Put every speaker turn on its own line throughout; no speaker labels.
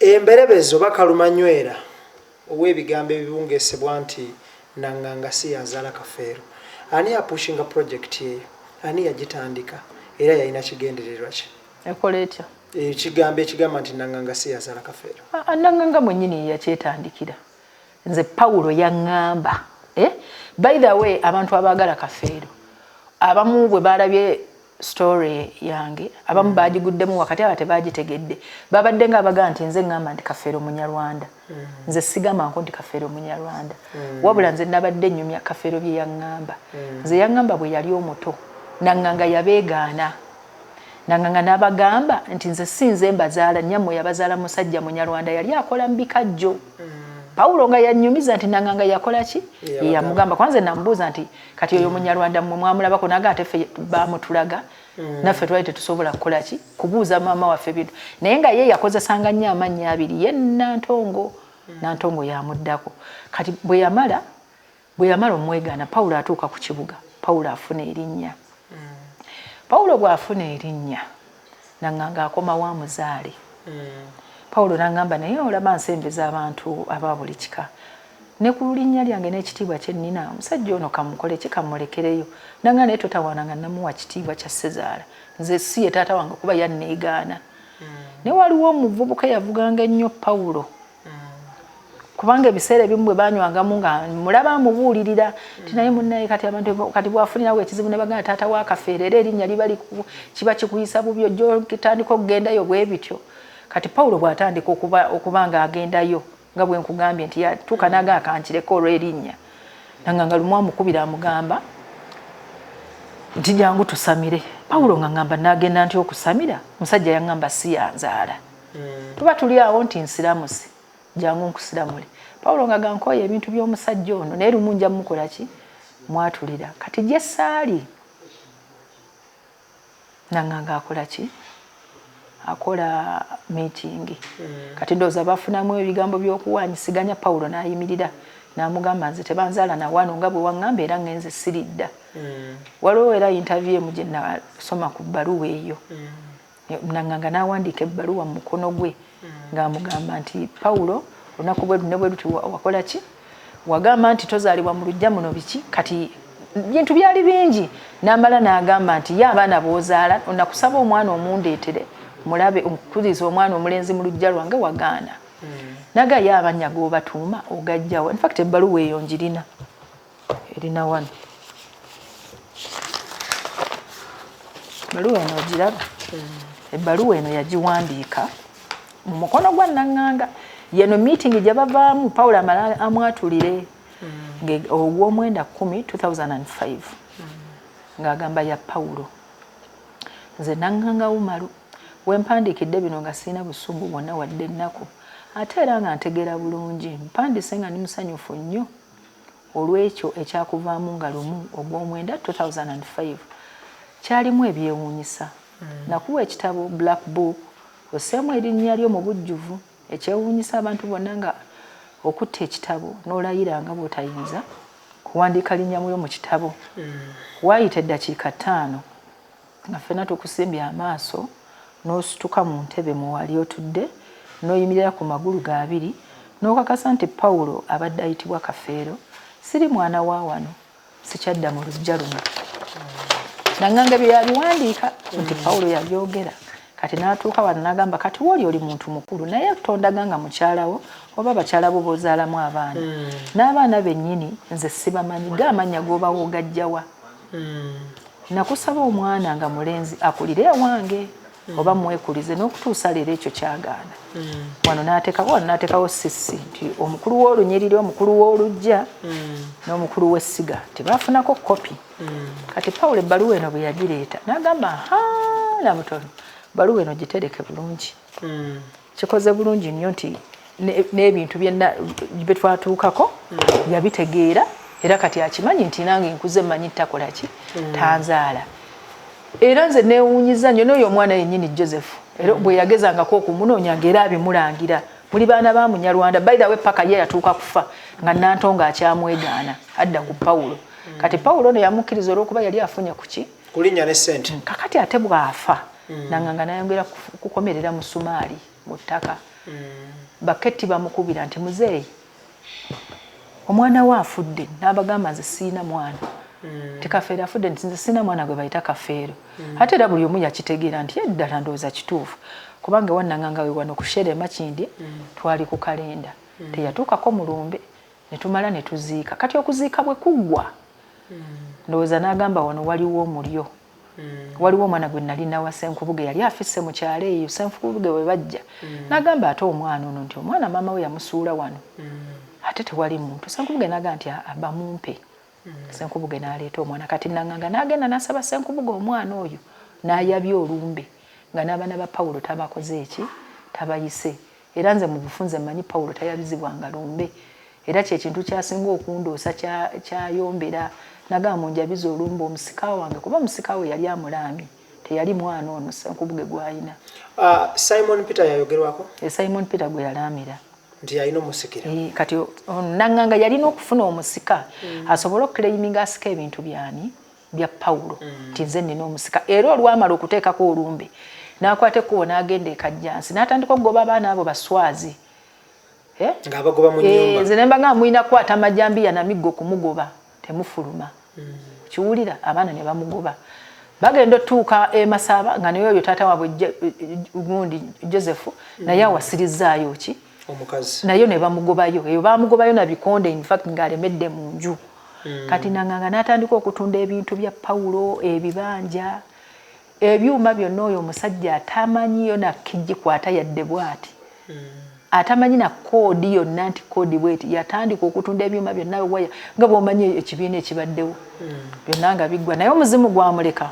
Emberebezi oba kalumanywera ow'ebigambo ebibungeesebwa nti Nanganga si y'azaala Kafeero. Ani yapushinga project eyo? Ani yagitandika? Era yalina kigendererwa ki?
Ekola etya?
Ekigambo ekigamba nti Nanganga si y'azaala Kafeero.
Nanganga mwennyini ye yakyetandikira. Nze Pawulo yaŋŋamba. Eh? By the way, abantu abaagala Kafeero abamu bwe baalabye story yange abamu bagiguddemu wakati, aba tebagitegedde, babadde nga abagaa nti nze ŋŋamba nti Kafeero Munyarwanda. Nze sigambanko nti Kafeero Munyarwanda, wabula nze nabadde nnyumya Kafeero bye yaŋŋamba. Nze yaŋŋamba bwe yali omuto Nanganga yabeegaana, Nanganga n'abagamba nti nze si nze mbazaala, nnyammwe yabazaala musajja Munyarwanda yali akola mu bikajjo. Pawulo nga yannyumiza nti Nanganga yakola ki, yeyamugamba. Kuba nze namubuuza nti kati oyo Munyarwanda mmwe mwamulabako? Naga ate ffe bamutulaga, naffe twali tetusobola kukola ki, kubuuza maama waffe bintu. Naye nga ye yakozesanga nnyo amannya abiri, ye Nantongo. Nantongo yamuddako. Kati bwe yamala omwegaana, Pawulo atuuka ku kibuga, Pawulo afuna erinnya. Pawulo bw'afuna erinnya, Nanganga akomawo amuzaale. Pawulo n'aŋŋamba, naye olaba nsembeza abantu aba buli kika, ne ku linnya lyange n'ekitiibwa kye nnina, omusajja ono kamukole ki, kamulekereyo. Nanga naye totawaana nga namuwa kitiibwa kya Ssezaala, nze si ye taata wange kuba yanneegaana. Naye waliwo omuvubuka eyavuganga ennyo Pawulo, kubanga ebiseera ebimu bwe banywangamu nga mulaba amubuulirira nti naye munnaye kati abantu kati bwafunirawo ekizibu ne bagamba taata wa Kafeero, era erinnya liba kiba kikuyisa bubi, ojja otandika okugendayo bwe bityo. Kati Pawulo bw'atandika okuba nga agendayo, nga bwe nkugambye nti yatuuka n'agaa kankireko olw'erinnya, nanga nga lumu amukubira amugamba nti jangu tusamire. Pawulo nga ngamba naagenda nti okusamira, musajja yaŋŋamba si yanzaala. Tuba tuli awo nti nsiramuse, jangu nkusiramule. Pawulo nga gankooye ebintu by'omusajja ono, naye lumu nja mukola ki, mwatulira. Kati gye saali Nanganga akola ki, akola meeting. Kati ndowooza bafunamu ebigambo by'okuwaanyisiganya. Pawulo n'ayimirira n'amugamba nze tebanzaala na wano nga bwe waŋŋamba, era ŋŋenze siridda. Waliwo era interview emu gye nasoma ku bbaluwa eyo. Nanganga n'awandiika ebbaluwa mu mukono gwe ng'amugamba nti Pawulo olunaku bwe ne bwe luti wakola ki, wagamba nti tozaalibwa mu luggya muno biki. Kati bintu byali bingi, n'amala n'agamba nti ye abaana b'ozaala onakusaba omwana omundeetere mulabe, okukuliza omwana omulenzi mu luggya lwange wagaana. Naga ye amannya g'obatuuma ogajjawo. In fact ebbaluwa eyo njirina, erina wano. Ebbaluwa eno ogiraba? Ebbaluwa eno yagiwandiika mu mukono gwa Nanganga. Yeno meeting gye bavaamu, Pawulo amala amwatulire ogw'omwenda 10 2005, ng'agamba ya Pawulo, nze Nanganga Umaru wempandiikidde bino nga sirina busungu bwonna wadde ennaku, ate era nga ntegeera bulungi. Mpandiise nga ndi musanyufu nnyo olw'ekyo ekyakuvaamu nga lumu ogw'omwenda 2005. Kyalimu ebyewuunyisa. Nakuwa ekitabo Black Book osseemu erinnya lyo mu bujjuvu. Ekyewuunyisa abantu bonna nga okutta ekitabo n'olayira nga bw'otayinza kuwandiika linnya lyo mu kitabo. Waayita eddakiika 5 nga ffenna tukusimbye amaaso, n'osituka mu ntebe mwe wali otudde n'oyimirira ku magulu go abiri n'okakasa nti Pawulo abadde ayitibwa Kafeero, siri mwana wa wano, sikyadda mu luggya luno. Nanganga bye yabiwandiika nti Pawulo yabyogera. Kati n'atuuka wano n'agamba kati wooli oli muntu mukulu, naye tondaga nga mukyalawo oba bakyala bo b'ozaalamu abaana. N'abaana bennyini nze sibamanyi, ga amannya g'obawa ogajjawa? Nakusaba omwana nga mulenzi akulire ewange oba mwekulize, n'okutuusa leero ekyo kyagaana. Wano n'ateekawo, wano n'ateekawo sisi nti omukulu w'olunyiriri, omukulu w'oluggya n'omukulu w'essiga tebafunako kopi. Kati Pawulo ebbaluwa eno bwe yagireeta n'agamba ha Namutono, bbaluwa eno gitereke bulungi. Kikoze bulungi nnyo nti n'ebintu bye twatuukako yabitegeera, era kati akimanyi nti nange nkuze mmanyi takola ki, tanzaala. Era nze neewuunyiza nnyo n'oyo omwana yennyini Joseph, era bwe yagezangako okumunoonya ng'era abimulangira muli baana ba Munyarwanda. By the way, paka ye yatuuka kufa nga Nantongo akyamwegaana adda ku Pawulo. Kati Pawulo ono yamukkiriza olw'okuba yali afunye ku ki,
kulinnya ne ssente.
Kakati ate bw'afa Nanganga n'ayongera kukomerera musumaali mu ttaka. Baketti bamukubira nti muzeeyi omwana we afudde, n'abagamba nze siina mwana. Ti Kafeero afudde, nti nze siina mwana gwe bayita Kafeero. Ate era buli omu yakitegeera nti eddala ndowooza kituufu, kubanga ewannanganga we wano ku Shere Makindye twali ku kalenda, teyatuukako mulumbe, ne tumala ne tuziika. Kati okuziika bwe kuggwa, ndowooza n'agamba wano waliwo omulyo, waliwo omwana gwe nali nawa Ssenkubuge, yali afisse mu kyalo eyo. Ssenkubuge bwe bajja n'agamba ate omwana ono nti omwana maama we yamusuula wano, ate tewali muntu. Ssenkubuge n'agamba nti bamumpe. Ssenkubuge n'aleeta omwana. Kati Nanganga n'agenda n'asaba Ssenkubuge omwana oyo, n'ayabya olumbe nga n'abaana ba Pawulo tabakoze eki, tabayise. Era nze mu bufunze mmanyi Pawulo tayabizibwanga lumbe, era kyekintu kyasinga okundoosa kyayombera nagamba munjabize olumbe omusika wange, kuba omusika we yali amulaamye, teyali mwana ono Ssenkubuge gw'alina.
Simon Peter yayogerwako?
Simon Peter gwe yalaamira
nti yalina omusikira.
Kati Nanganga yalina okufuna omusika asobole okuclaiminga asika ebintu byani, bya Pawulo, nti nze nina omusika. Era olwamala okuteekako olumbe n'akwata ekkubo n'agenda e Kajjansi n'atandika okugoba abaana abo baswazi.
Ng'abagoba mu nnyumba.
Nze ne mbagamba mulina kukwata majambiya na miggo kumugoba, temufuluma. Kiwulira abaana ne bamugoba. Bagenda otuuka e Masaba nga naye oyo taata waabwe gundi Joseph naye awasirizaayo ki
omukazi,
naye ne bamugobayo. Eyo bamugobayo na bikonde, in fact ng'alemedde mu nju. Kati Nanganga n'atandika okutunda ebintu bya Pawulo, ebibanja, ebyuma byonna. Oyo omusajja atamanyiyo nakkigikwata yadde bw'ati, atamanyi na code yonna nti code bweti, yatandika okutunda ebyuma byonna, waya nga bw'omanyi ekibiina ekibaddewo byonna nga biggwa. Naye omuzimu gwamuleka,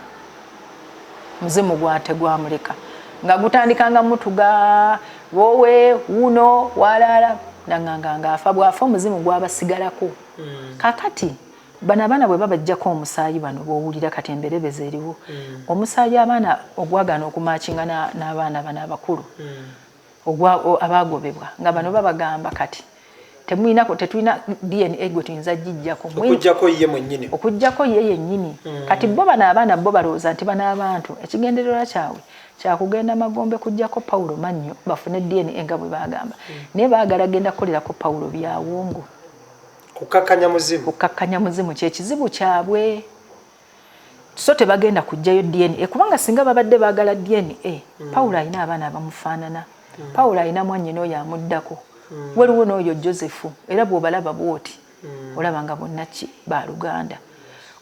muzimu gwate gwamuleka nga gutandikanga mutuga wowe wuno walaala. Nanganga ng'afa, bw'afa omuzimu gwabasigalako. Kakati bano abaana bwe babajjako omusaayi, bano b'owulira kati emberebezi eriwo, omusaayi abaana ogwagaana okumatchinga n'abaana bano abakulu abagobebwa, nga bano babagamba kati temulina, tetulina DNA gwe tuyinza gijjako.
Okuggyako ye mwennyini.
Okuggyako ye yennyini. Kati bo bano abaana bo balowooza nti bano abantu ekigendererwa kyabwe kyakugenda magombe kuggyako Pawulo mannyo bafune DNA nga bwe bagamba, naye baagala genda kukolerako Pawulo byawongo.
Kukakkanya muzimu.
Kukakkanya muzimu kyekizibu kyabwe. So tebagenda kuggyayo DNA, kubanga singa babadde baagala DNA, Pawulo alina abaana abamufaanana. Pawulo alina mwannyina oyo amuddako, waliwo n'oyo Joseph, era bw'obalaba bw'oti olaba nga bonna ki baluganda.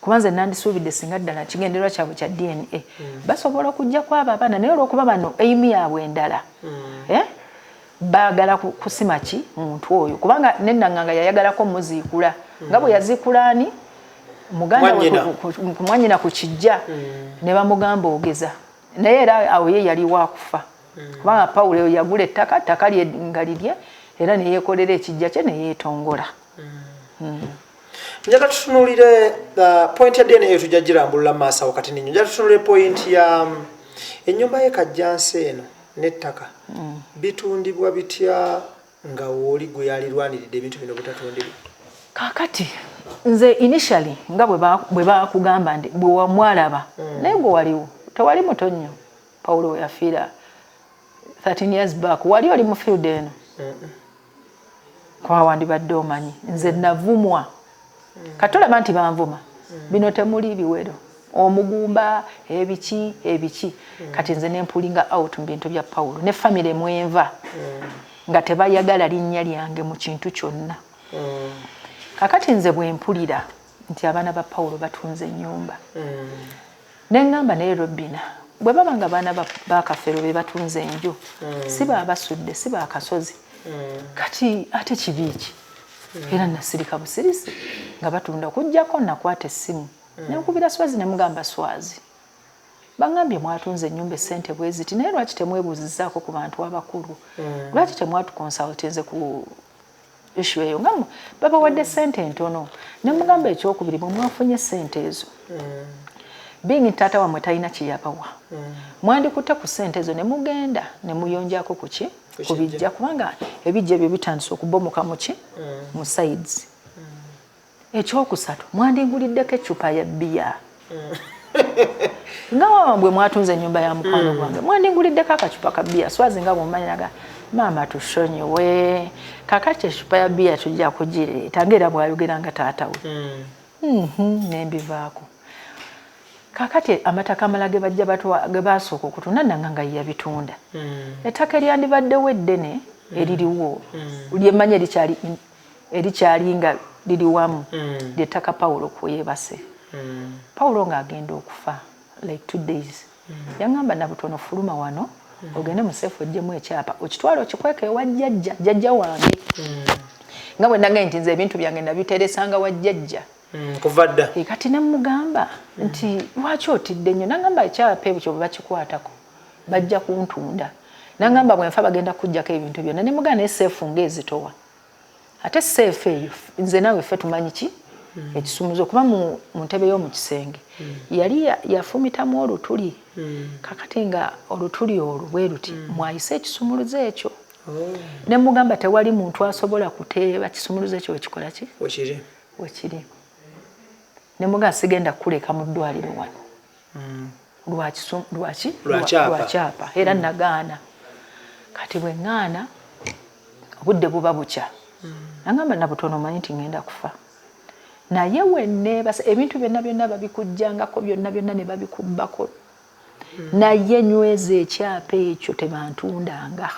Kuba nze nandisuubidde singa ddala kigendererwa kyabwe kya DNA, basobola okuggyako abo abaana. Naye olw'okuba bano aim yaabwe endala, eh? Baagala kusima ki muntu oyo, kubanga nenanganga yayagalako muziikula nga bwe yaziikula ani, muganda we, mwannyina ku kijja, ne bamugamba ogeza. Naye era awo ye yali wakufa, kubanga Pawulo eyo yagula ettaka, ttaka lye nga lirye, era neyeekolera ekijja kye neyeetongola.
Njagala tutunuulire point ya DNA, tujja girambulula mu maaso awo kati ninyo. Njagala tutunuulire point ya ennyumba ye Kajjansi eno n'ettaka bitundibwa bitya nga wooli gwe yalirwaniridde ebintu bino butatundibwa?
Kakati nze initially nga bwe bakugamba nti bwe wamwalaba, naye gwe waliwo tewali muto nnyo. Pawulo we yafiira 13 years back, wali oli mu field eno, kuba wandibadde omanyi nze navumwa. Kati olaba nti banvuma bino temuli biwero omugumba ebiki ebiki. Kati nze nempullinga out mu bintu bya Pawulo ne famire mwenva nga tebayagala linnya lyange mu kintu kyonna. Kakati nze bwe mpulira nti abaana ba Pawulo batunze ennyumba, neŋŋamba naye Robina, bwe baba nga baana bakafero be batunze enju, si baabasudde, si baakasozi, kati ate kibi ki? Era nasirika busirisi nga batunda okugjako nakwata essimu nenkubira Swazi nemugamba, "Swazi, baŋŋambye mwatunze ennyumba essente bwe ziti, naye lwaki temwebuuzizaako ku bantu abakulu? Lwaki temwatuconsultinze ku issue eyo nga babawadde ssente entono?" Ne mugamba ekyokubiri, bwe mwafunye ssente ezo, being taata wammwe talina kyeyabawa, mwandikutte ku ssente ezo ne mugenda ne muyonjako ku ki, ku bijja, kubanga ebijja ebyo bitandise okubomoka muki, mu sides. Ekyokusatu, mwandinguliddeko eccupa ya bbiya nga waba bwe mwatunze ennyumba ya mukwano gwange, mwandinguliddeko akacupa ka bbiya. Swazi nga bwomanyiraga Maama tusonyiwe, kakati ecupa ya bbiya tujja kugireeta, ng'era bw'ayogera nga taata we. Nembivaako. Kakati amataka amala ge bajja ge basooka okutunda, Nanganga yabitunda. Ettaka eryandibaddewo eddene eririwo, lyemmanyi erikyali nga liri wamu, lyettaka Pawulo kweyebase. Pawulo ng'agenda okufa like 2 days, yaŋŋamba, "Nabutono, fuluma wano ogende mu safe oggyemu ekyapa, okitwale okikweka ewa jjajja, jjajja wange." Nga bwe nagambye nti nze ebintu byange nabiteresanga wa jjajja.
Kuva dda.
Kati nemugamba nti, "Lwaki otidde nnyo?" Nagamba, "Ekyapa ekyo bwe bakikwatako bajja kuntunda." Nagamba, "Bwenfa bagenda kujjako ebintu byonna." Nemugamba, "Naye safe ng'ezitowa, ate safe eyo nze naawe ffe tumanyi ki ekisumuzo, kuba mu ntebe y'omu kisenge yali yafumitamu olutuli. Kakati nga olutuli olwo bwe luti mwayise ekisumuluzo ekyo." Ne mugamba, "Tewali muntu asobola kuteeba kisumuluzo ekyo wekikola ki
wekiri.
Wekiri." Ne mugamba, "Sigenda kuleka mu ddwaliro wano lwaki
lwakyapa
Era nagaana. Kati bwe ŋŋaana, obudde buba bukya. Nagamba, "Nabutono, omanyi nti ŋŋenda kufa, naye wenneebasa ebintu byonna byonna babikujjangako byonna byonna ne babikubbako, naye nyweza ekyapa ekyo, tebantundanga."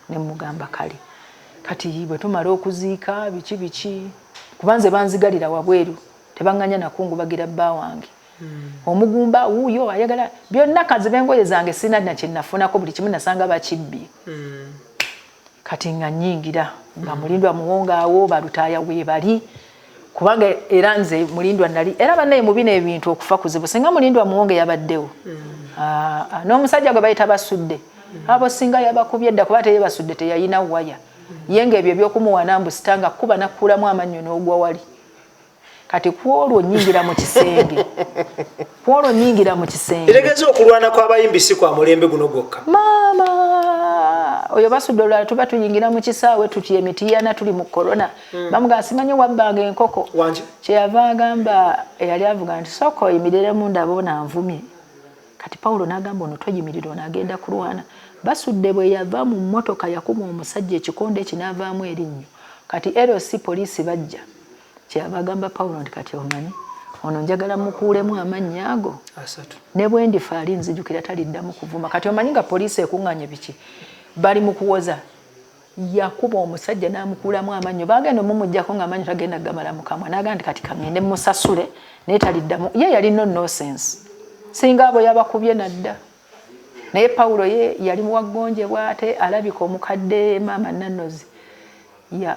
Ne mugamba, "Kale." Kati bwe tumala okuziika biki biki, kuba nze banzigalira wabweru, tebaŋŋanya nakungubagira bba wange. Omugumba wuuyo ayagala byonna, kazi b'engoye zange sina nakyenafunako, buli kimu nasanga bakibbye. Kati nga nnyingira nga Mulindwa Muwonga awo balutaaya weebali, kubanga era nze Mulindwa nali era bannaye mu bino ebintu okufa kuzibu. Singa Mulindwa Muwonge yabaddewo, n'omusajja gwe bayita Basudde, abo singa yabakubye dda, kuba teye Basudde teyayina waya ye nga ebyo ebyokumuwana mbu sitanga kuba nakkuulamu amannyo n'ogwa wali. Kati kwolwo nyingira mu kisenge, kwolwo nyingira mu kisenge.
Etegeeza okulwana kw'abayimbi si kwa mulembe guno gwokka.
Maama oyo Basudde, olulala tuba tuyingira mu kisaawe tuti emitiyana tuli mu korona, bamugamba, "Simanyi wabbanga enkoko." Kyeyava agamba eyali avuga nti, "Sooka oyimiriremu ndaba ono anvumye." Kati Pawulo n'agamba, "Ono toyimirira, ono agenda kulwana." Basudde bwe yava mu mmotoka yakuba omusajja ekikonde ekinaavaamu erinnyo. Kati LC poliisi bajja, kyeyava agamba Pawulo nti, "Kati omanyi ono njagala mukuulemu amannya ago ne bwe ndifa ali nzijukira, taliddamu kuvuma." Kati omanyi nga poliisi ekuŋŋaanye biki, bali mu kuwoza. Yakuba omusajja n'amukuulamu amannyo, bagenda omumuggyako nga amannyo tagenda gamala mukamwa. N'agamba nti, "Kati kaŋŋende musasule, naye taliddamu." Ye yali no nonsense, singa abo yabakubye nadda. Naye Pawulo ye yali muwaggonjebwa, ate alabika omukadde maama Nannozi ya,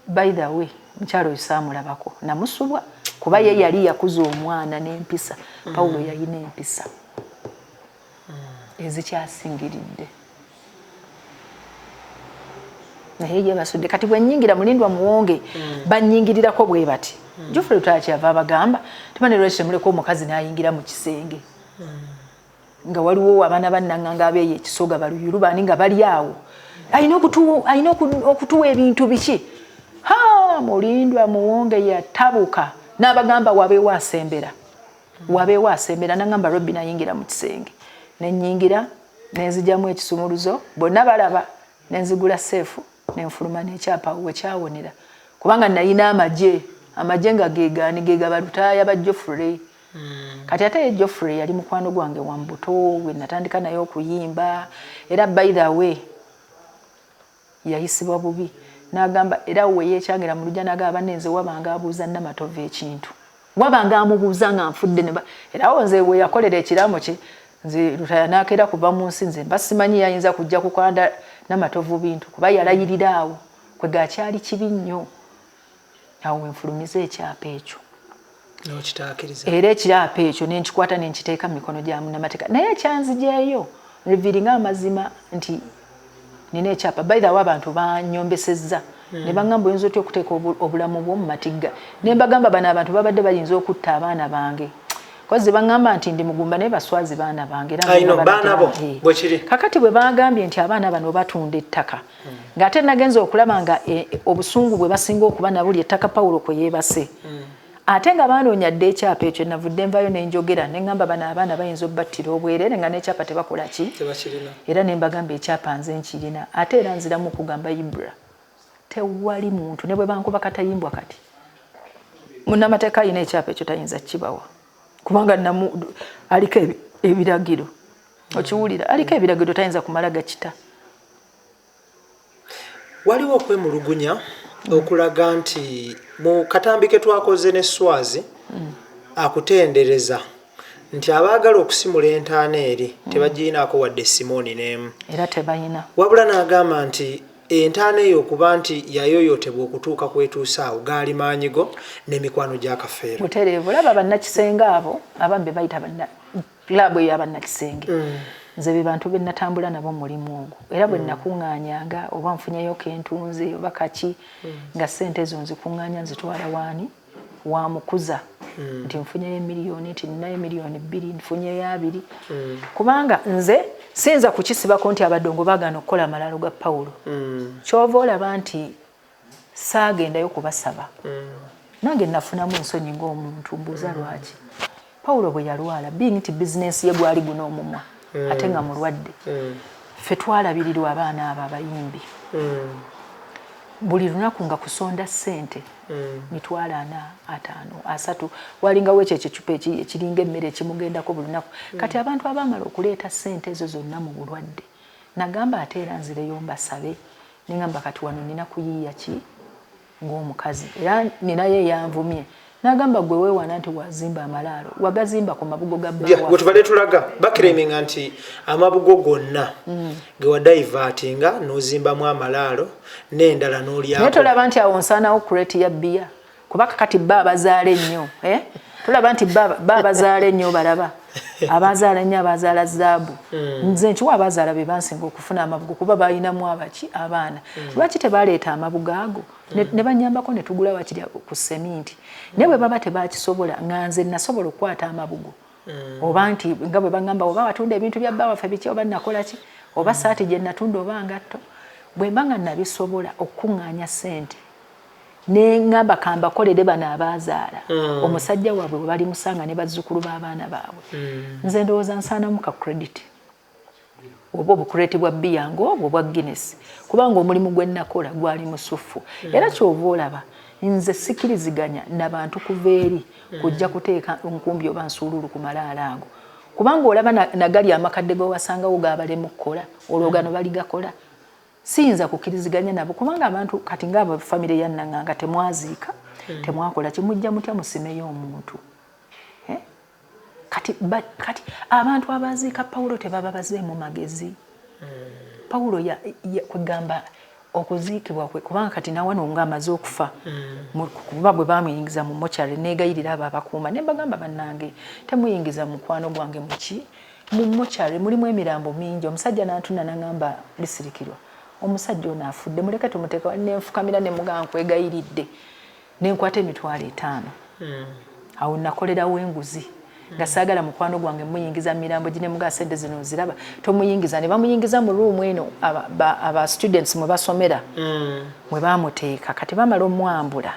by the way, mukyalo oyo saamulabako, namusubwa, kuba ye yali yakuza omwana n'empisa. Pawulo yalina empisa ezikyasingiridde, naye ye Basudde. Kati bwe nnyingira, Mulindwa Muwonge bannyingirirako bwe bati. Geoffrey Lutaaya kyeyava abagamba, "Tubane lwaki temuleka omukazi n'ayingira mu kisenge?" Nga waliwo abaana bannanganga abeeyo ekisoga baluyulu bani nga bali awo, alina okutuwa ebintu biki. Ha, Mulindwa Muwonge yatabuka n'abagamba, "Wabeewo asembera, wabeewo asembera." Nagamba, "Robbi nayingira mu kisenge." Nenyingira, nenzigyamu ekisumuluzo, bonna balaba, nenzigula safe, nenfuluma n'ekyapa wekyawonera, kubanga nayina amagye, amagye nga gegaani gegaba Lutaaya ba Geoffrey. Kati ate ye Geoffrey yali mukwano gwange wa mubuto we natandika naye okuyimba. Era by the way yayisibwa bubi, n'agamba era we yeekyangira mu lujja, n'agamba, "Banne, nze wabanga abuuza Namatovu ekintu, wabanga amubuuza nga nfudde." Era awo nze we yakolera ekiraamo kye, nze Lutaya n'akeera kuva mu nsi, nze mba simanyi yayinza kujja kukanda Namatovu bintu, kuba yalayirira awo kwe gakyali kibi nnyo. Awo wenfulumiza ekyapa ekyo. Era ekyapa ekyo nenkikwata nenkiteeka mu mikono gya munnamateeka, naye ekyanzijeeyo revealinga amazima nti nina ekyapa. By the way, abantu banyombesezza ne baŋŋamba, "Oyinza otya okuteeka obulamu bwo mu matigga?" Ne mbagamba, "Bano abantu babadde bayinza okutta abaana bange, kozi baŋŋamba nti ndi mugumba, naye baswazi baana bange." Kakati bwe bagambye nti abaana bano batunda ettaka, ng'ate nagenza okulaba nga obusungu bwe basinga okuba nabuli ettaka Pawulo kwe yeebase. Ate nga banoonya dda ekyapa ekyo, navudde nvayo nenjogera neŋŋamba bano abaana bayinza obbattira obwereere nga n'ekyapa tebakola ki, era ne mbagamba ekyapa nze nkirina. Ate era nziramu okugamba Ibra, tewali muntu ne bwe bankuba katayimbwa kati munnamateeka alina ekyapa ekyo tayinza kibawa, kubanga aliko ebiragiro. Okiwulira, aliko ebiragiro, tayinza kumala gakita.
Waliwo okwemulugunya okulaga nti mu katambi ke twakoze ne Swazi akutendereza nti abaagala okusimula entaana eri tebagiyinaako wadde simooni n'emu.
Era tebayina.
Wabula n'agamba nti entaana eyo okuba nti yayoyotebwa okutuuka kwetuuse awo gaali maanyi go n'emikwano gya Kafeero.
Butereevu. Olaba bannakisenge abo abamu be bayita club eyo abannakisenge, nze be bantu be natambula nabo mulimu ogwo, era bwe nakuŋŋaanyanga oba nfunyeyo kentunze oba kaki, nga ssente ezo nzikuŋŋaanya nzitwala waani wa mukuza, nti nfunyeyo emiliyoni, nti ninayo 2 miliyoni, nfunyeyo 2, kubanga nze siyinza kukisibako nti abadongo baagaana okukola amalaalo ga Pawulo. Kyova olaba nti saagendayo kubasaba. Nange nafunamu ensonyi ng'omuntu, mbuuza lwaki Pawulo bwe yalwala, being nti bizinensi ye gwali guno omumwa, ate nga mulwadde, ffe twalabirirwa abaana abo abayimbi buli lunaku nga kusonda ssente 400,000, 50, 30. Walingawo ekyo ekicupa ekiringa emmere ekimugendako buli lunaku. Kati abantu abaamala okuleeta ssente ezo zonna mu bulwadde, nagamba ate era nzireyo mbasabe? Neŋamba kati wano nina kuyiiya ki ng'omukazi? Era ninayo eyanvumye n'agamba, "Gwe weewaana nti wazimba amalaalo, wagazimba ku mabugo ga
bbaawa." Gwe tubadde tulaga baclaiminga nti amabugo gonna ge wadivertinga n'ozimbamu amalaalo n'endala
naye
n'olyako.
Tolaba nti awo nsaanawo crate ya bbiya? Kuba kakati bba abazaala ennyo, eh? Tolaba nti ba abazaala ennyo, balaba abazaala ennyo, abazaala zaabu. Nze nkiwa abazaala be bansinga okufuna amabugo, kuba balinamu abaki abaana. Lwaki tebaleeta amabugo ago ne banyambako ne tugula wakiri ku seminti? Naye bwe baba tebakisobola, nga nze nasobola okukwata amabugo, oba nti nga bwe bagamba, oba watunda ebintu bya bba waffe biki, oba nakola ki, oba saati gye natunda, oba ngatto, bwe mba nga nabisobola okukuŋŋaanya ssente neŋŋamba kambakolere bano abaazaala, omusajja waabwe bwe balimusanga ne bazzukulu b'abaana baabwe, nze ndowooza nsaanamu ka credit oba obucrate bwa bbiya ngaobwo bwa Guinness, kubanga omulimu gwe nakola gwali musufu. Era kyova olaba nze sikiriziganya nabantu kuva eri kujja kuteeka nkumbi oba nsuululu ku malaalo ago, kubanga olaba nagali amakadde gewasangawo gabalemu kukola, olwo gano baligakola. Siyinza kukiriziganya nabo, kubanga abantu kati ngaabo famire ya Nanganga temwaziika, temwakola kimujja mutya musimeyo omuntu? Eh? Kati abantu abaziika Pawulo tebaba bazeemu magezi. Pawulo kwegamba okuziikibwa kwe, kubanga kati nawano nga amaze okufa, kuba bwe bamuyingiza mu mochari, negayirira abo abakuuma ne mbagamba, "Bannange, temuyingiza mukwano gwange muki mu mochari, mulimu emirambo mingi." Omusajja nantuna nangamba, "Lisirikirwa, omusajja ono afudde, muleke tumuteeka." Nenfukamira ne mugamba, "Nkwegayiridde." Nenkwata 50,000. Awo nakolerawo enguzi, nga saagala mukwano gwange muyingiza mirambo gine. Muga, "Sente zino ziraba, tomuyingiza." Ne bamuyingiza mu room eno aba students mwe basomera, mwe bamuteeka. Kati bamala omwambula,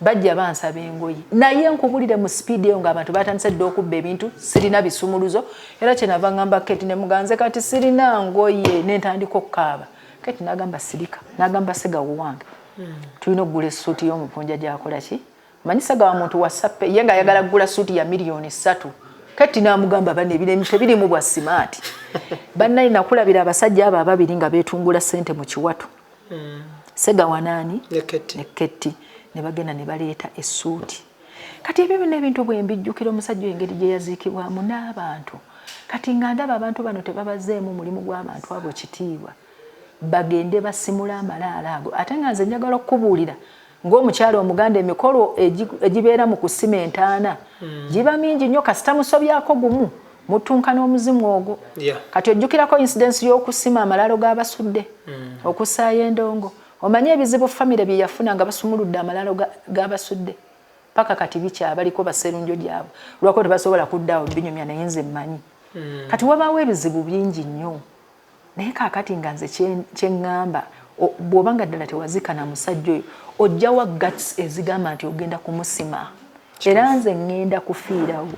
bajja bansaba engoye, naye nkubulire mu speed eyo ng'abantu batandise dda okubba ebintu. Sirina bisumuluzo, era kyenava ngamba Keti ne muganze, "Kati sirina ngoye." Nentandika okukaaba. Keti nagamba, "Sirika." Nagamba Segawo wange, "Tulina okugula essuuti y'omupunja gyakola ki." Manyi Segawa muntu wa sappe, ye ng'ayagala kugula suuti ya 3 miliyoni. Keti n'amugamba, "Bano ebiremi tebirimu bwa smart." Bannaye, nakulabira abasajja abo ababiri nga beetungula ssente mu kiwato, Segawa naani
ne Keti.
Ne Ketti, ne bagenda ne baleeta essuuti. Kati ebyo byonna ebintu bwe mbijjukira, omusajja oyo engeri gye yaziikibwamu n'abantu, kati nga ndaba abantu bano tebabazeemu mulimu gw'abantu abo kitiibwa, bagende basimule amalaalo ago. Ate nga nze njagala okukubuulira ng'omukyala omuganda, emikolo egibeera mu kusima entaana giba mingi nnyo. Kasita musobyako gumu, mutunka n'omuzimu ogwo. Kati ojjukirako incidence y'okusima amalaalo g'abasudde, okussaayo endongo. Omanye ebizibu famire bye yafuna nga basumuludde amalaalo g'abasudde? Paka kati bikyabaliko baserunjo gyabwe, lwako tebasobola kuddaawo binyumya. Naye nze mmanyi kati wabaawo ebizibu bingi nnyo. Naye kaakati nga nze kyeŋŋamba, bw'oba nga ddala tewazika na musajja oyo, ojjawa guts ezigamba nti ogenda kumusima? Era nze ŋŋenda kufiirawo.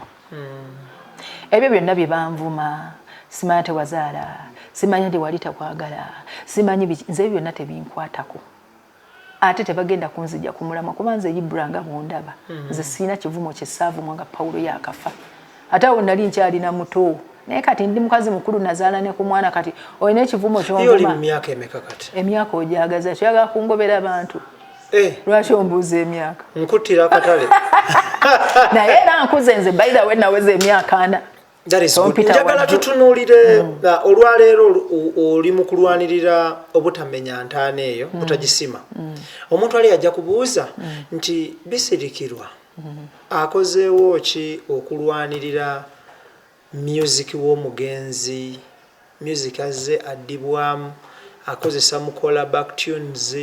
Ebyo byonna bye banvuma, simanya tewazaala, simanya tewali takwagala, simanyi nze ebyo byonna tebinkwatako. Ate tebagenda kunzija ku mulamwa kuba nze Ibra nga bw'ondaba. Nze sirina kivumo kye saavumwa nga Pawulo yaakafa. Ate awo nali nkyalina muto. Naye kati ndi mukazi mukulu, nazaala ne ku mwana, kati olina ekivumo
Ye oli mu
ky'onvuma.
myaka emeka kati?
Emyaka ogyagaza, kyagala kungobera abantu. Lwaki ombuuza emyaka?
Nkuttira akatale.
Naye era nkuze nze, by the way, naweza emyaka 40.
That is good.
Tompita
Njagala
wajjo.
tutunuulire olwaleero oli mu kulwanirira obutamenya ntaana eyo, butagisima. Omuntu ali ajja kubuuza nti Bisirikirwa akozeewo ki okulwanirira music w'omugenzi? Music azze addibwamu, akozesa mukola back tunes,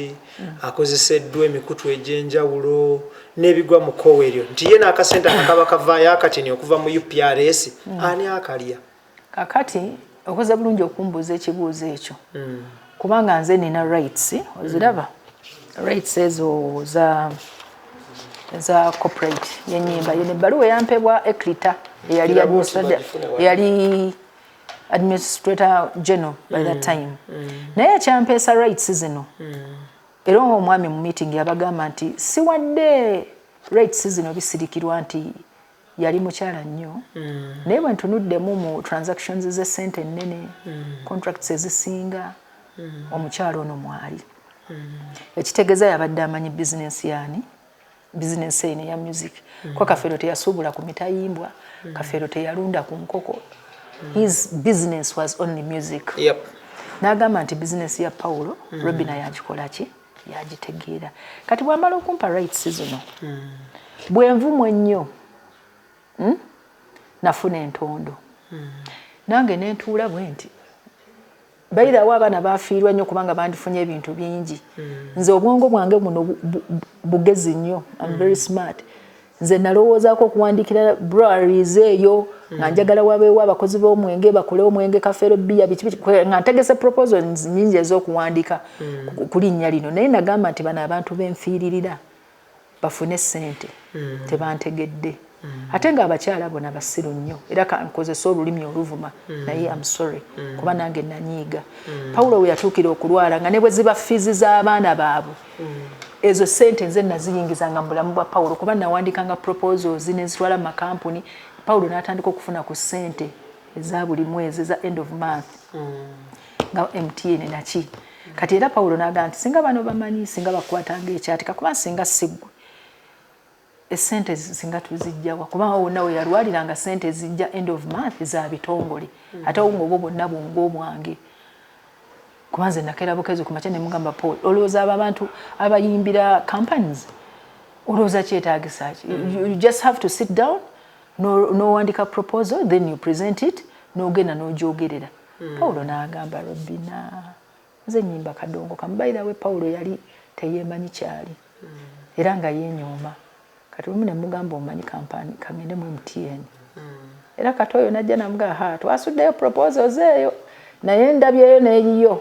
akozeseddwa emikutu egy'enjawulo n'ebigwa mu kkowe eryo, nti ye n'akasente akakaba kavaayo akatini okuva mu UPRS, ani akalya?
Kakati okoze bulungi okumbuuza ekibuuzo ekyo, kubanga nze nina rights. Oziraba rights ezo za corporate yenyimba yeno, ebbaluwa eyampebwa Eklita eyali
Era bw'oti bagifune wano.
eyali administrator general by that time. Naye ekyampeesa rights zino, era omwami mu meeting yabagamba nti siwadde rights zino Bisirikirwa nti yali mukyala nnyo, naye bwe ntunuddemu mu transactions z'essente ennene, contracts ezisinga, omukyala ono mwali. Ekitegeeza yabadde amanyi bizinensi yaani bizinensi eno eya music. Kwa Kafeero teyasuubula ku mitayimbwa, Kafeero teyalunda ku nkoko, his business was only music. N'agamba nti bizinesi ya Pawulo, Robina yagikola ki, yagitegeera. Kati bw'amala okumpa rights zino, bwenvumu ennyo, Nafuna entondo nange nentuula bwe nti bayirawo abaana bafiirwa nnyo kubanga bandifunye ebintu bingi. Nze obwongo bwange buno bugezi nnyo, am very smart. Nze nalowoozaako okuwandikira breweries eyo nga njagala wabeewo abakozi b'omwenge bakole omwenge Kafeero bbiya biki, nga ntegese proposals nyingi ez'okuwandika ku linnya lino. Naye nagamba nti bano abantu benfiiririra bafune ssente tebantegedde, ate ng'abakyala bona basiru nnyo. Era kankozesa olulimi oluvuma, naye am sorry, kuba nange nanyiiga. Pawulo we yatuukira okulwala, nga ne bwe ziba fees z'abaana baabwe, ezo sente nze naziyingizanga mu bulamu bwa Pawulo, kuba nawandikanga proposals nenzitwala mu makampuni. Pawulo n'atandika okufuna ku ssente eza buli mwezi eza end of month nga MTN naki. Kati era Pawulo n'agamba nti singa bano bamanyi, singa bakwatanga ekyatika, kuba singa siggwe esente singa tuzijjawa, kubanga wonna we yalwaliranga sente zijja end of month za bitongole, ate awo ngaobwo bwonna bwongo obwange, kuba nze nakeera bukezi ku makya ne mugamba, "Paul, olowooza abo abantu abayimbira companies, olowooza kyetaagisa ki? You just have to sit down, n'owandika proposal, then you present it, n'ogenda n'ogyogerera." Pawulo n'agamba, "Robina, nze nyimba kadongo kamu." By the way, Pawulo yali teyeemanyi kyali, era nga yeenyooma. Kati lumu ne mugamba, "Omanyi kampani, kangende mu MTN." Era kati oyo najja namugamba, "Ha, twasuddeyo proposals eyo, naye ndabyeyo n'eyiyo."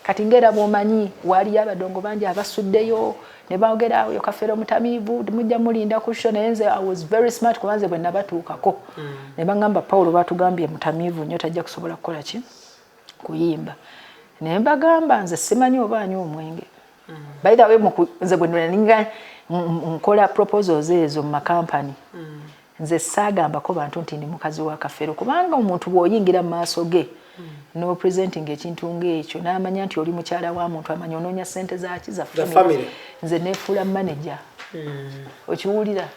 Kati ngaera bw'omanyi waaliyo abadongo bangi abasuddeyo ne boogera oyo Kafeero mutamiivu, mujja mulinda ku show. Naye nze I was very smart, kuba nze bwe nabatuukako ne baŋŋamba, "Pawulo batugambye mutamiivu nnyo, tajja kusobola kukola ki, kuyimba." Naye mbagamba, nze simanyi oba anywa omwenge. By the way, nze bwe nalinga nkola proposals ezo mu makampani, nze saagambako bantu nti ndi mukazi wa Kafeero, kubanga omuntu bw'oyingira mu maaso ge n'opresenting ekintu ng'ekyo, n'amanya nti oli mukyala wa muntu, amanya onoonya ssente zaki, za
family.
Nze neefuula manager, okiwulira?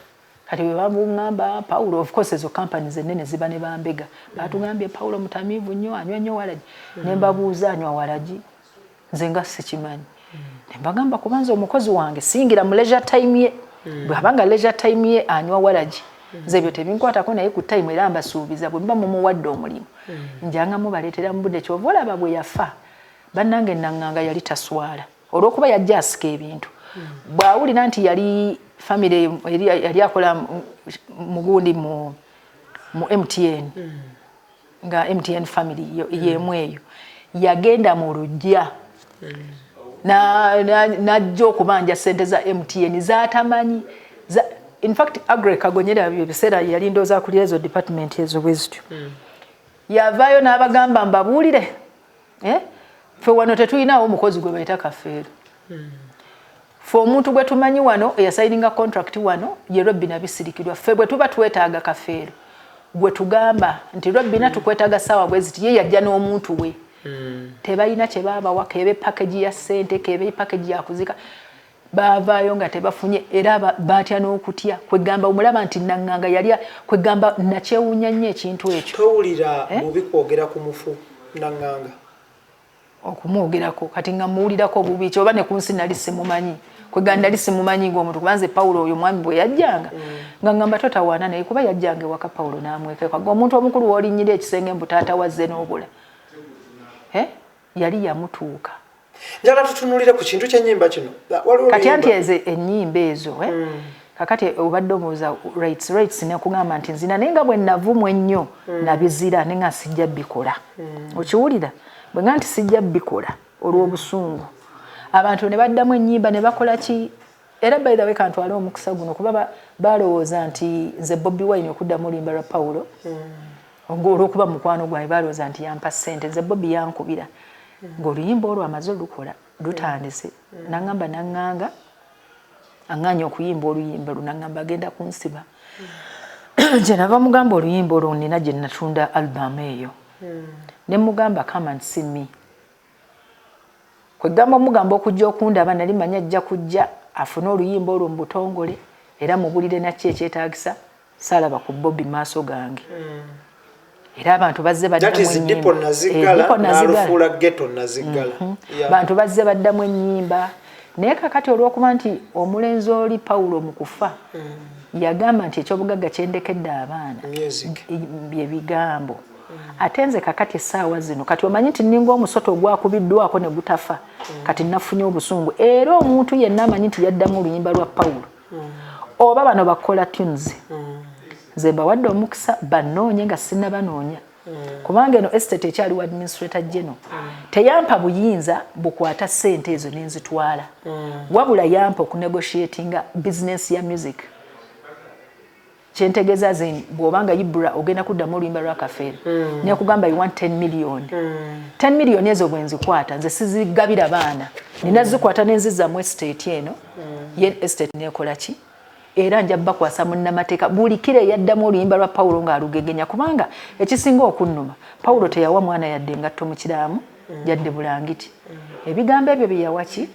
Kati bwe bamuŋŋamba Pawulo, of course ezo companies ennene ziba ne bambega, batugambye Pawulo mutamiivu nnyo, anywa nnyo walagi. Ne mbabuuza, "Anywa walagi?" Nze nga sikimanyi. Ne mbagamba, kuba nze omukozi wange siyingira mu leisure time ye, bw'abanga leisure time ye anywa walagi, nze ebyo tebinkwatako. Naye ku time era mbasuubiza, bwe mba mumuwadde omulimu, njanga mubaleetera mu budde. Kyova olaba bwe yafa, bannange, naŋŋanga yali taswala, olw'okuba yajja asika ebintu. Bw'awulira nti yali family yali akola mugundi mu MTN, nga MTN family yemu eyo, yagenda mu luggya najja okubanja sente za MTN zatamanyi. In fact, Agre Kagonyera ebiseera yali ndowooza akulira ezo department ezo bwe zityo. Yavaayo n'abagamba, "Mbabuulire, eh? Ffe wano tetulinawo omukozi gwe bayita Kafeero. Ffe omuntu gwe tumanyi wano eyasayininga contract wano ye Robina Bisirikirwa. Ffe bwe tuba twetaaga Kafeero, gwe tugamba nti Robina, tukwetaaga saawa bwe ziti, ye yajja n'omuntu we." Tebalina kye baabawa, kebe package ya ssente, kebe package ya kuzika, baavaayo nga tebafunye. Era batya n'okutya. Kwegamba omulaba nti Naŋŋanga yali, kwegamba nakyewuunya nnyo ekintu ekyo.
Towulira bubi kwogera ku mufu Naŋŋanga?
Okumwogerako kati nga muwulirako obubi ki? Oba ne ku nsi nali simumanyi. Kwegamba nali simumanyi ngaomuntu, kuba nze Pawulo oyo omwami bwe yajjanga nga ngamba totawaana naye, kuba yajjanga ewaka Pawulo n'amwekeka. Omuntu omukulu w'olinnyira ekisenge mbu taata wazze n'obula. Eh? Yali yamutuuka.
Njagala tutunulire ku kintu ky'ennyimba kino. Waliwo
Kati anti
oluyimba-
ezo ennyimba ezo, eh? Kakati obadde omubuuza rights, nekugamba nti nzina, naye nga bwe navumwa ennyo nabizira, naye nga sijja bikola. Okiwulira bwe nga nti sijja bikola olw'obusungu, abantu ne baddamu ennyimba ne bakola ki. Era by the way, kantwale omukisa guno kuba balowooza nti nze Bobi Wine okuddamu oluyimba lwa Pawulo olw'okuba mukwano gwange, balowooza nti yampa ssente. Nze Bobi yankubira ng'oluyimba olwo amaze olukola, lutandise, naŋŋamba, naŋŋanga aŋŋaanya okuyimba oluyimba lwo, naŋŋamba agenda kunsiba. Gye nava mugamba oluyimba olwo nina gye natunda album eyo, ne mugamba, "Come and see me." Kwegamba omugamba okujja okundaba, nali manyi ajja kujja afune oluyimba olwo mu butongole era mubulire nakyo ekyetaagisa. Saalaba ku Bobi maaso gange. Era abantu bazze
That is
baddamu
Dipo Naziggala.
Dipo Naziggala.
N'alufuula Ghetto Naziggala. Yeah.
Bantu bazze baddamu ennyimba, naye kakati olw'okuba nti omulenzi oli Pawulo mu kufa yagamba nti ekyobugagga kyendekedde abaana
Music.
bye bigambo. Ate nze kakati essaawa zino, kati omanyi nti ninga omusota ogwakubiddwako ne gutafa, kati nafunye obusungu. Era omuntu yenna amanyi nti yaddamu oluyimba lwa Pawulo oba bano bakola tunes, nze mbawadde omukisa banoonye nga sinnabanoonya, kubanga eno estate ekyaliwo. Administrator general teyampa buyinza bukwata ssente ezo nenzitwala, wabula yampa okunegotiatinga business ya music. Kyentegeeza ze bw'obanga Ibra ogenda kuddamu oluyimba lwa Kafeero, nekugamba you want 10 million, 10 million ezo bwe nzikwata nze sizigabira baana, nina zikwata nenzizzamu estate eno. Ye estate nekola ki? Era nja bakwasa munnamateeka buli kiro eyaddamu oluyimba lwa Pawulo ng'alugegenya, kubanga ekisinga okunnuma, Pawulo teyawa mwana yadde engatto mu kiraamu, yadde bulangiti. Ebigambo ebyo bye yawa ki?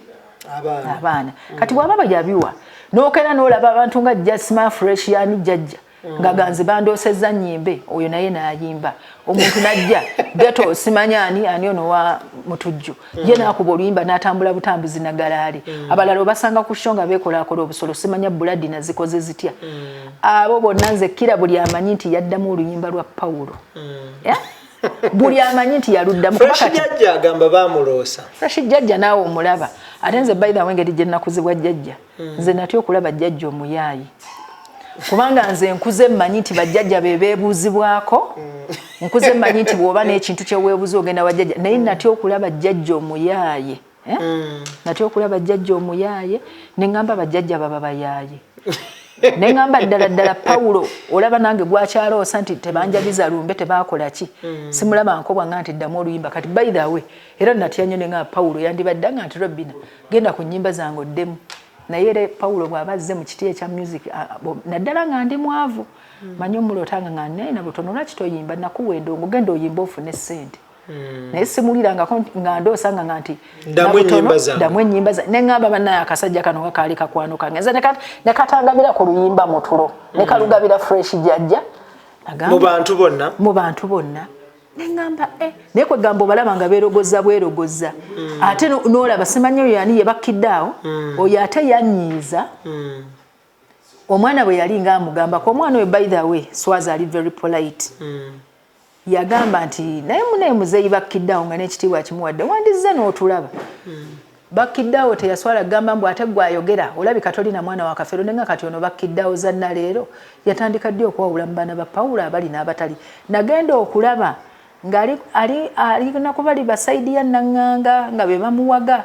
Abaana.
Abaana. Kati bw'aba bwe yabiwa, n'okera n'olaba abantu nga Jasma Fresh, yani jjajja nga ganze bandoosezza nnyimbe oyo, naye n'ayimba. Omuntu n'ajja geto, simanya ani ani ono wa mutujju, ye n'akuba oluyimba n'atambula butambuzi nagalaali. Abalala obasanga ku show nga beekolaakola obusolo, simanya buladi nazikoze zitya. Abo bonna nze kira buli amanyi nti yaddamu oluyimba lwa Pawulo. Yeah? Buli amanyi nti yaluddamu, kuba
Fresh
kati
Jajja agamba bamuloosa.
Fresh jjajja naawe omulaba. Ate nze by the way, engeri gye nakuzibwa jjajja, nze natya okulaba jjajja omuyaayi, kubanga nze nkuze mmanyi nti bajjajja be beebuuzibwako. Nkuze mmanyi nti bw'oba n'ekintu kye weebuuza ogenda wa jjajja, naye natya okulaba jjajja omuyaaye, eh? Natya okulaba jjajja omuyaaye, ne ŋŋamba bajjajja baba bayaaye, ne ŋŋamba ddala ddala Pawulo olaba nange gwakyaloosa nti tebanjabiza lumbe, tebakola ki, simulaba nkobwa nga nti ddamu oluyimba. Kati by the way, era natya nnyo, ne ŋŋamba Pawulo yandibadde nga nti Robina genda ku nnyimba zange oddemu. Naye era Pawulo bw'aba azze mu kiti ekya music, naddala nga ndi mwavu, manyi omulootanga nga naye na butono, lwaki toyimba? Nakuwa endongo, genda oyimba ofune ssente. Naye simulirangako nga ndoosa nga nti
Ddamu
Nabutono,
ennyimba zange.
Ddamu ennyimba zange. Ne ŋŋamba bannaye akasajja kano nga kaali kakwano kange, nze ne katangabira ku luyimba mu tulo, ne kalugabira Fresh jjajja. Nagamba-
Mu bantu bonna.
Mu bantu bonna. Neŋŋamba eh, naye kwegamba obalaba nga beerogoza bwerogoza. Ate n'olaba simanyi oyo ani yebakkidde awo, oyo ate yanyiiza omwana bwe yali nga amugambako. Omwana oyo, by the way, Swaza ali very polite. Yagamba nti naye munaye muzeeyi bakkiddeawo nga n'ekitiibwa akimuwadde, wandizze n'otulaba. Bakkiddeawo teyaswala gamba mbu ate gwe ayogera olabika tolina mwana wa Kafeero. Nenga kati ono bakkiddeawo zanna leero yatandika ddi okwawula mu baana ba Pawulo abali n'abatali? Nagenda okulaba ng'ali ali alina kuba li basayidi ya Naŋŋanga nga be bamuwaga,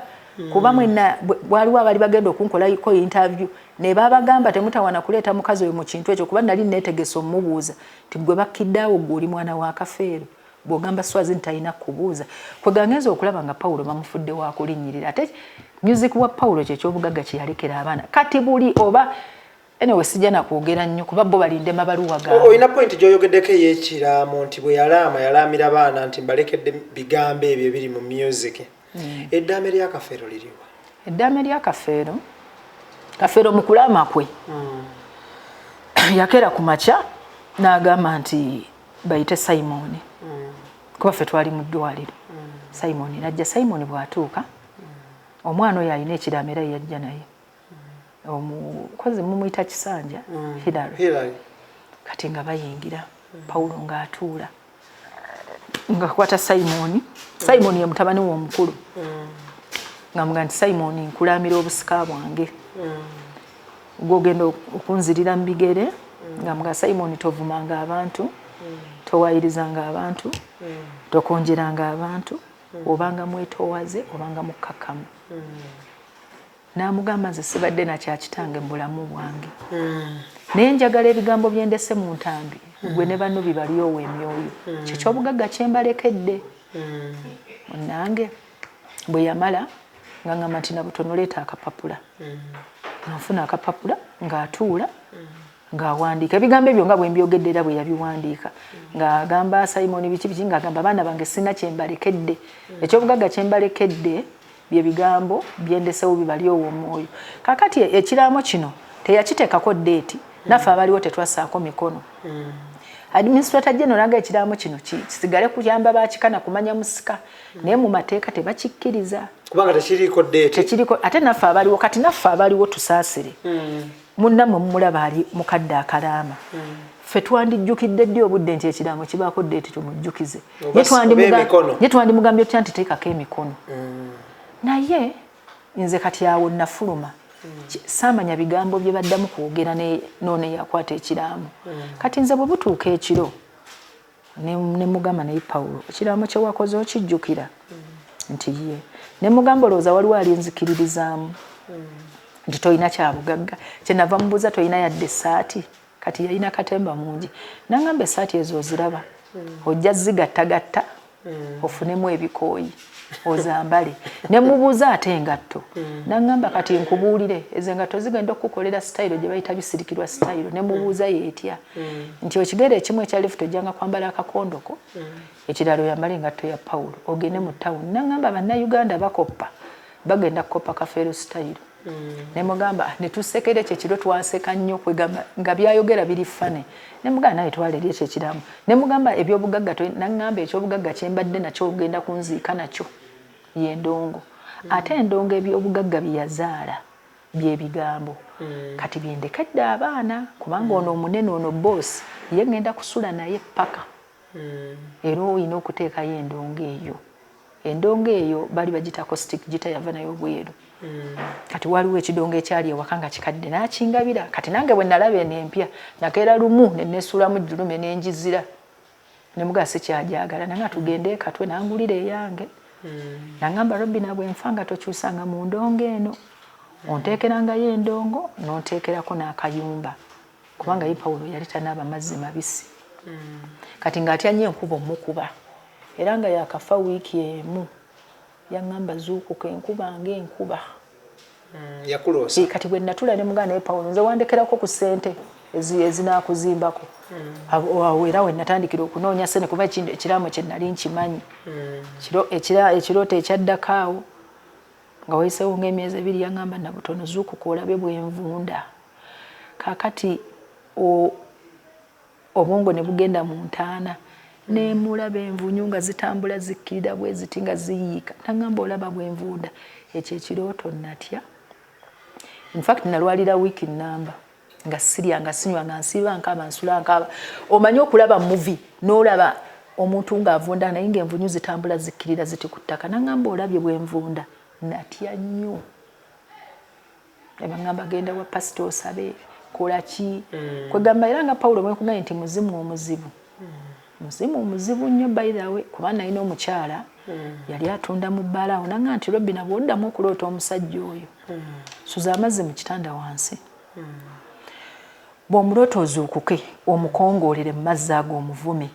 kuba mwenna waliwo abali bagenda okunkolako interview. Ne babagamba temutawana kuleeta mukazi oyo mu kintu ekyo, kuba nali neetegese omubuuza nti gwe bakkidde awo, gwe oli mwana wa Kafeero, bw'ogamba Swazi nti talina kubuuza. Kwegangenza okulaba nga Pawulo bamufudde wa kulinnyirira, ate music wa Pawulo kyekyobugagga kye yalekera abaana. Kati buli oba anyway, sijja nakwogera nnyo kuba bo balinde mabaluwa gaabwe.
Olina point gy'oyogeddeko ey'ekiraamo nti bwe yalaama yalaamira baana nti mbalekedde bigambo ebyo ebiri mu music. Eddaame lya Kafeero liriwa?
Eddaame lya Kafeero, Kafeero mu kulaama kwe yakeera ku makya n'agamba nti bayite Simoni, kuba ffe twali mu ddwaliro. Simoni najja. Simoni bw'atuuka, omwana oyo alina ekiraamo era yajja naye, omukozi mumuyita Kisanja Hilary.
Hillary.
Kati nga bayingira, Pawulo ng'atuula ng'akwata Simoni. Simoni ye mutabani we omukulu, nga muga nti, "Simoni, nkulaamira obusika bwange, gwogenda okunzirira mu bigere." Nga muga, "Simoni, tovumanga abantu, towayirizanga abantu, tokonjeranga abantu, obanga mwetoowaze, obanga mukkakkamu." N'amugamba, "Nze sibadde nakyakitange mu bulamu bwange, naye njagala ebigambo byendese mu ntambi gwe ne banno bibalyowa emyoyo, kyekyobugagga kyembalekedde." Munange bwe yamala nga ngamba nti, "Nabutono, leeta akapapula." Nga nfuna akapapula, ng'atuula ng'awandiika ebigambo ebyo nga bwe mbyogedde, era bwe yabiwandiika ng'agamba Simon biki biki, ng'agamba, "Abaana bange, sina kyembalekedde, ekyobugagga kyembalekedde bye bigambo byendesewo bibalyowa omwoyo." Kakati ekiraamo kino teyakiteekako date, naffe abaliwo tetwassaako mikono. Administrator general naga ekiraamo kino kisigale kuyamba bakikana kumanya musika, naye mu mateeka tebakikkiriza.
Kubanga tekiriiko date.
Tekiriko. Ate naffe abaliwo, kati naffe abaliwo tusaasire, munnammwe mumulaba ali mukadde akalaama. Ffe twandijjukidde ddi obudde nti ekiraamo kibaako date tumujjukize?
Oba emikono.
Ye twandimugambye otya nti teekako emikono? Naye nze kati awo nafuluma. Saamanya bigambo bye baddamu kwogera noono eyakwata ekiraamo. Kati nze bwe butuuka ekiro ne mugamba, "Naye Pawulo, ekiraamo kye wakoze okijjukira?" Nti ye. Ne mugamba, "Olowooza waliwo alinzikiririzaamu nti tolina kyabugagga? Kyenava mubuuza, tolina yadde essaati?" Kati yalina katemba mungi. Nangamba, "Essaati ezo oziraba, ojja zigattagatta ofunemu ebikooyi ozambale." Ne mubuuza, "Ate engatto?" Nangamba, "Kati nkubuulire, ezo engatto zigenda okukukolera sitayiro gye bayita bisirikirwa sitayiro." Ne mubuuza, "Yeetya?" Nti, "Ekigere ekimu ekya left ojjanga kwambala akakondoko, ekirala oyambale engatto ya Pawulo, ogende mu tawuni." Nangamba, "Bannayuganda bakoppa, bagenda kukopa Kafeero sitayiro." Nemugamba, netusekera ekyo ekiro, twaseka nnyo, kwegamba nga byayogera biri funny. Nemugamba, "Naye twala eri ekyo ekiramu." Nemugamba, "Ebyobugagga?" Naŋŋamba, "Ekyobugagga kyembadde nakyo ogenda kunziika nakyo yendongo." Ate endongo ebyobugagga bye yazaala byebigambo kati byendekedde abaana, kubanga ono omunene, ono boss, ye ŋŋenda kusula naye paka. Era olina okuteekayo endongo eyo. Endongo eyo bali bagita acoustic guitar, yava nayo obweru. Kati waliwo ekidongo ekyali ewaka nga kikadde, nakingabira. Kati nange bwe nalaba eno empya, nakeera lumu nenesuulamu julume nenjizira, nemugaa sikyajagala. Nanga tugende ekatwe nangulira eyange. Nangamba, "Robina, bwenfa nga tokyusanga mu ndongo eno, onteekerangayo endongo nonteekerako n'akayumba," kubanga ye Pawulo yali tanaaba mazzi mabisi. Kati ng'atya nnyo enkuba omukuba, era nga yakafa wiiki emu yaŋŋamba, "Zuukuka, enkuba ng'enkuba."
Yakuloosa.
Kati bwe natula ne muganda, "Naye Pawulo, nze wandekerako ku ssente ezinaakuzimbako." Awo era we natandikira okunoonya ssente, kuba ekiraamo kye nali nkimanyi. Ekirooto ekyaddako awo nga wayiseewo ng'emyezi 2, yaŋŋamba, "Nabutono, zuukuka olabe bwenvunda." Kaakati obwongo ne bugenda mu ntaana, nemulaba envunyu nga zitambula zikkirira bwe ziti nga ziyiika. Naŋŋamba, "Olaba bwenvunda?" Ekyo ekirooto natya. Infact nalwalira wiiki namba nga sirya, nga sinywa, nga nsiiba nkaaba, nsula nkaaba. Omanyi okulaba movie n'olaba omuntu ng'avunda naye ng'envunyu zitambula zikkirira ziti ku ttaka. Naŋŋamba, "Olabye bwenvunda?" Natya nnyo. Nebaŋŋamba, "Genda wa pasita osabe, kola ki." Kwegamba era nga Pawulo bwenkugambye nti muzimu omuzibu, muzimu omuzibu nnyo. By the way, kuba nalina omukyala yali atunda mu bbaala awo, nanga nti, "Robina, bw'oddamu okuloota omusajja oyo, suza amazzi mu kitanda wansi." Bw'omuloota ozuukuke omukongoolere mu mazzi ago omuvume,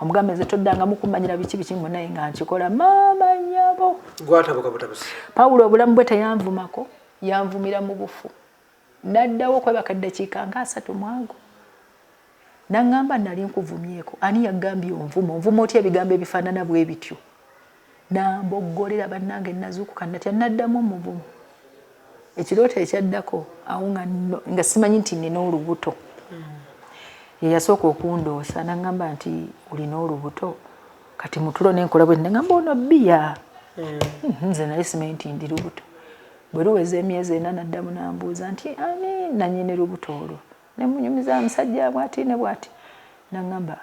omugambe nze toddangamu kumanyira biki biki mbu naye nga nkikola maama nnyabo.
Gwatabuka butabusi.
Pawulo obulamu bwe teyanvumako, yanvumira mu bufu. Naddawo okwebaka eddakiika nga 30 mu ago. N'aŋŋamba nali nkuvumyeko, ani yaggambye onvuma, onvuma otya ebigambo ebifaanana bwe bityo? Namboggolera bannange nazuukuka natya naddamu omuvuma. Ekirooto ekyaddako awo nga simanyi nti nina olubuto. Ye yasooka okundoosa n'aŋŋamba nti olina olubuto kati mutulo nenkola bwe nangamba ono bbiya. Nze nali simanyi nti ndi lubuto. Bwe luweza emyezi 4 naddamu n'ambuuza nti ani nannyini lubuto olwo? Ne munyumiza musajja bw'ati ne bw'ati. N'aŋŋamba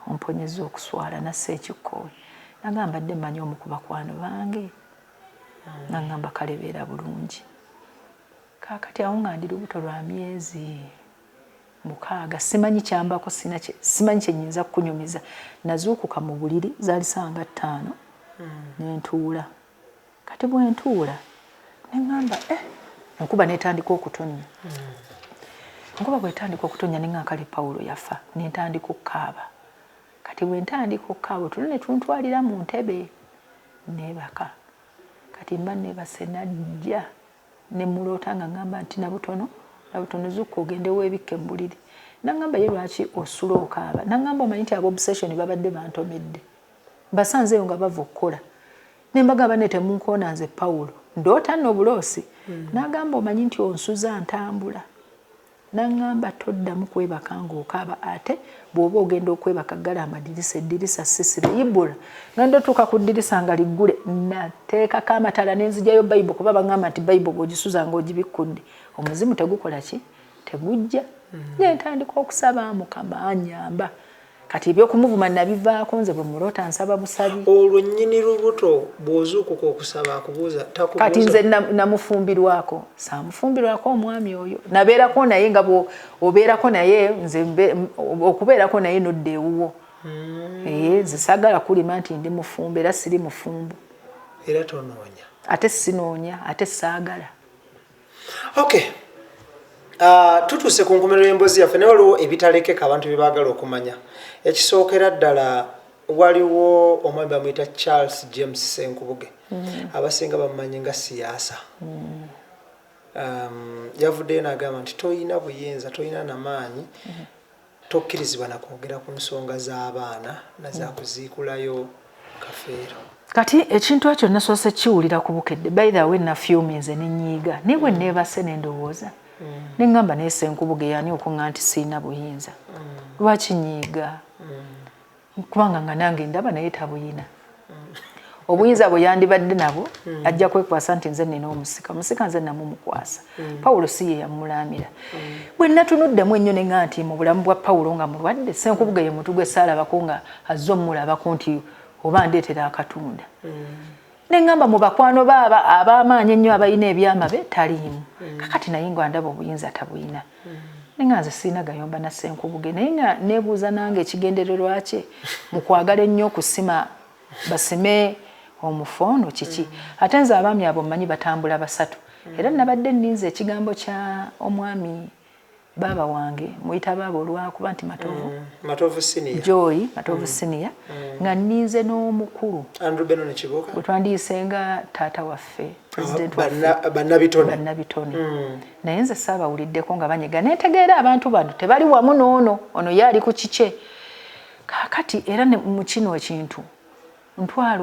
omponyezza okuswala nassa ekikkoowe. N'agamba mbadde mmanyi omu ku bakwano bange. N'aŋŋamba kale beera bulungi. Kaakati awo nga ndi lubuto lwa myezi 6 simanyi kyambako simanyi kye nnyinza kukunyumiza. Nazuukuka mu buliri zaali ssaawa nga 5 ne ntuula. Kati bwe ntuula ne ŋŋamba enkuba n'etandika okutonnya. Enkuba bw'etandika okutonnya ne ŋŋamba kale Pawulo yafa ne ntandika okukaaba. Kati bwe ntandika okukaaba otulo ne tuntwalira mu ntebe neebaka. Kati mba neebase najja ne muloota nga ŋŋamba nti Nabutono, Nabutono zuukuka ogende weebikke mu buliri. N'aŋŋamba ye lwaki osula okaaba? N'aŋŋamba omanyi nti aba obsession babadde bantomedde. Mbasanzeeyo nga bava okukola. Ne mbagamba ne temunkoona nze Pawulo. Ndoota nno obuloosi. N'agamba omanyi nti onsuza ntambula. N'aŋŋamba toddamu kwebaka ng'okaaba ate bw'oba ogenda okwebaka ggala amadirisa, eddirisa sisibe ibula. Ngenda otuuka ku ddirisa nga liggule nateekako amataala ne nzigyayo Bayibuli kuba baŋŋamba nti Bayibuli bw'ogisuza ng'ogibikkudde omuzimu tegukola ki? Tegujja. Ne ntandika okusaba Mukama annyamba. Kati ebyokumuvuma nabivaako nze bwe muloota nsaba busabi.
Olwo nnyini lubuto bw'ozuukuka okusaba akubuuza takubuuza.
Kati nze namufumbirwako, saamufumbirwako omwami oyo. Nabeerako naye nga obeerako naye nze okubeerako naye nodda ewuwo. Nze saagala kulima nti ndi mufumbo era siri mufumbo.
Era tonoonya.
Ate sinoonya, ate saagala.
Okay. Tutuuse ku nkomerero y'emboozi yaffe naye waliwo ebitalekeka abantu bye baagala okumanya. Ekisookera ddala waliwo omwami bamuyita Charles James Ssenkubuge. Abasinga bamumanyi nga siyaasa. Yavuddeyo n'agamba nti toyina buyinza, toyina na maanyi, tokkirizibwa na kwogera ku nsonga z'abaana na za kuziikulayo Kafeero.
Kati ekintu ekyo nasoose kiwulira ku Bukedde. By the way nafyuminze ne nnyiiga naye bwe neebase ne ndowooza ne ŋŋamba naye Ssenkubuge y'ani okuŋŋa nti sirina buyinza. Lwaki nnyiiga? Kubanga nga nange ndaba naye tabuyina. Obuyinza bwe yandibadde nabwo ajja kwekwasa nti nze nnina omusika. Omusika nze namumukwasa. Pawulo si ye yamulaamira. Bwe natunuddemu ennyo ne ŋŋamba nti mu bulamu bwa Pawulo nga mulwadde, Ssenkubuge ye muntu gwe saalabako nga azze omulabako nti oba ndeetera akatunda. Ne ŋŋamba mu bakwano baaba ab'amaanyi ennyo abalina ebyama be taliimu. Kakati naye nga ndaba obuyinza tabuyina. Ne nga nze sirina gayomba na Ssenkubuge naye nga neebuuza nange ekigendererwa kye mu kwagala ennyo okusima basime omufu ono kiki. Ate nze abaami abo mmanyi batambula basatu. Era nabadde nninze ekigambo kya omwami baaba wange muyita baaba olwakuba nti Matovu.
Matovu senior.
Joy Matovu senior. Nga nninze n'omukulu.
Andrew Benon Kibuuka.
Bwe twandiyise nga taata waffe, president waffe.
Bannabitone.
Bannabitone. Naye nze saabawuliddeko nga banyega nentegeera abantu bano tebali wamu n'ono, ono ye ali ku kikye. Kaakati era mu kino ekintu ntwala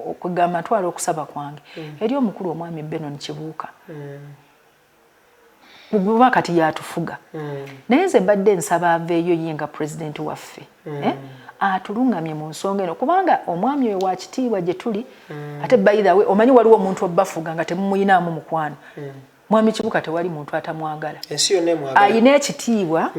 okugamba ntwala okusaba kwange eri omukulu omwami Benon Kibuuka. Kuba kati yatufuga. Naye nze mbadde nsaba aveeyo ye nga pulezidenti waffe. Atulungamye mu nsonga eno kubanga omwami oyo wa kitiibwa gye tuli. Ate by the way omanyi waliwo omuntu obbafuga nga temumuyinaamu mukwano. Mwami Kibuuka tewali muntu atamwagala.
Ensi yonna emwagala.
Ayina ekitiibwa.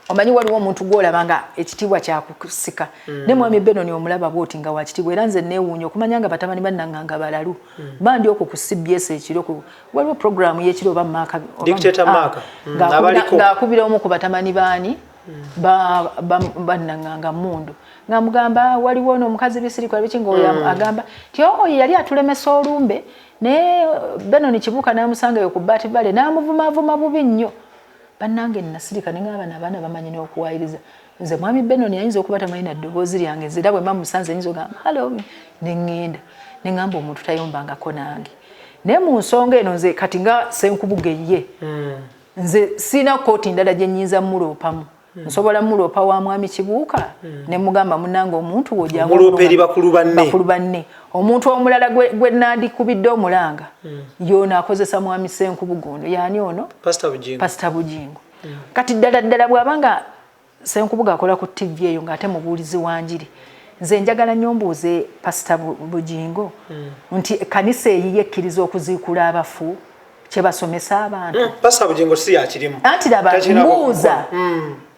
Omanyi waliwo omuntu gw'olaba nga ekitiibwa kyakusika. Ne mwami Benon omulaba bw'oti nga wa kitiibwa era nze neewuunya okumanya nga batabani bannanga nga balalu. Bandi okwo ku CBS ekiro waliwo programu y'ekiro oba Mark
Dictator Mark.
Ng'akubira omu ku batabani baani? Bannanganga mundu ng'amugamba waliwo ono omukazi Bisirikwa biki, ng'oyo agamba nti oyo yali atulemesa olumbe, naye Benon Kibuuka n'amusanga eyo ku Bat Valley n'amuvumaavuma bubi nnyo. Bannange, nasirika ne ngamba abaana bamanyi n'okuwayiriza. Nze mwami Benon ayinza okuba tamanyi na ddoboozi lyange, nze era bwe mba musanze nyinza ogamba hello ne ŋŋenda ne ŋŋamba omuntu tayombangako nange. Naye mu nsonga eno nze kati nga Senkubuge ye nze sirina kooti ndala gye nnyinza muloopamu. Nsobola muloopa wa mwami Kibuuka ne mugamba munnange omuntu
wojamuloopa eri bakulu banne.
Bakulu banne. Omuntu omulala gwe nandikubidde omulanga yono akozesa mwami Senkubuge ono, yaani ono Pastor Bujingo. Kati ddala ddala bw'abanga Senkubuge akola ku TV eyo ng'ate mubuulizi wa njiri, nze njagala nnyo mbuuze Pastor Bujingo nti ekkanisa eyiye ekkiriza okuziikula abafu kye basomesa abantu?
Pastor Bujingo si yakirimu.
Anti laba mbuuza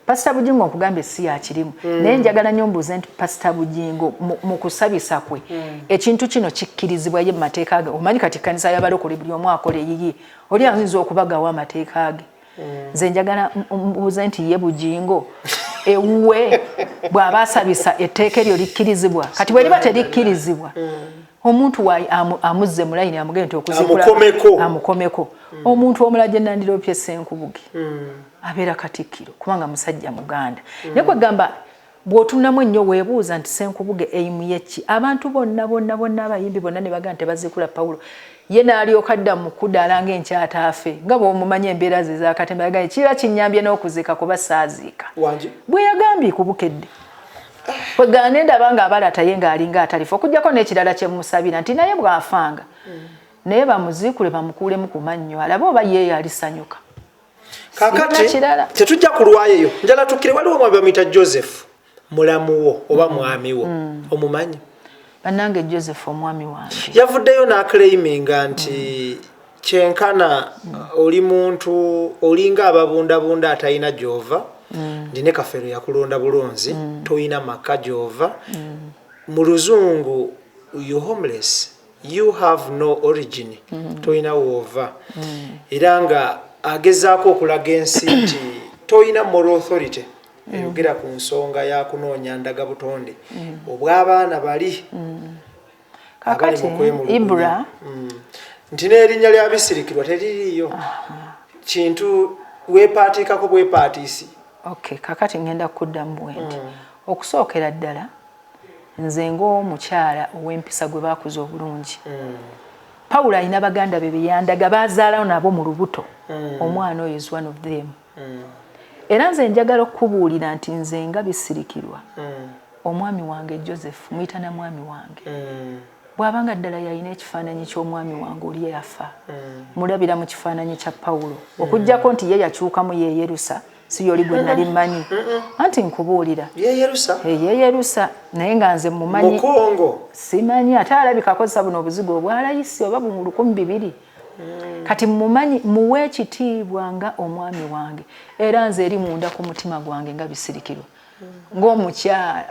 Pastor Bujingo, nkugambye si yakirimu, naye njagala nnyo mbuuze nti Pastor Bujingo mu kusabisa kwe ekintu kino kikkirizibwa ye mu mateeka ge? Omanyi kati ekkanisa y'abalokole buli omu akola eyiye, oli ayinza okubagawo amateeka ge. Nze njagala mbuuze nti ye Bujingo ewuwe bw'aba asabisa etteeka eryo likkirizibwa? Kati bwe liba terikkirizibwa, omuntu amuzze mu layini amugende nti okuziikula amukomeko. Omuntu omulala gye nandiroopye Senkubuge abeera Katikkiro, kubanga musajja Muganda. Naye kwegamba bw'otunamu ennyo weebuuza nti Senkubuge aim ye ki? Abantu bonna bonna bonna, abayimbi bonna ne bagamba nti tebaziikula Pawulo, ye n'alyoka adda mu kudaala ng'enkyataafe nga bw'omumanyi embeera ze ez'akatemba. Yagambye kiba kinnyambye n'okuziika kuba saaziika, bwe yagambye ku Bukedde. Kwegamba ne ndaba ng'abalata ye ng'alinga atalifa, okuggyako n'ekirala kye mmusabira nti naye bw'afanga naye bamuziikule bamukuulemu ku mannyo alabe oba ye alisanyuka.
Kakati tetujja kulwayo, njala tukkire waliwo omwami bamuyita Joseph mulamuwo oba mwami wo, omumanyi?
Bannange, Joseph omwami wange.
Yavuddeyo n'aclaiminga nti kyenkana oli muntu olinga ababundabunda atalina gy'ova, nti ne Kafeero yakulonda bulonzi, toyina maka gy'ova. Mu luzungu you homeless, you have no origin, toyina woova. Era nga agezaako okulaga ensi nti toyina moral authority eyogera ku nsonga ya kunoonya ndaga butonde obw'abaana bali abali mu kwemulugunya, nti n'erinnya lya Bisirikirwa teririiyo, kintu weepaatiikako bwepaatiisi.
Okay, kakati ngenda kuddamu bwe nti okusookera ddala nze ng'omukyala ow'empisa gwe baakuza obulungi, Pawulo alina baganda be beyandaga bazaalawo nabo mu lubuto. Omwana oyo is one of them. Era nze njagala okukubuulira nti nze nga Bisirikirwa, omwami wange Joseph muyita na mwami wange. Bw'abanga ddala yalina ekifaananyi ky'omwami wange oli eyafa, mulabira mu kifaananyi kya Pawulo, okuggyako nti ye yakyukamu yeeyerusa, si yoli gwe nali mmanyi. Anti nkubuulira yeyerusa, naye nga nze mumanyi simanyi ate alabika akozesa buno obuzigo obwalayisi oba bu 2000. Kati mumanyi, muwe ekitiibwa nga omwami wange. Era nze eri munda ku mutima gwange nga Bisirikirwa, ng'omukyala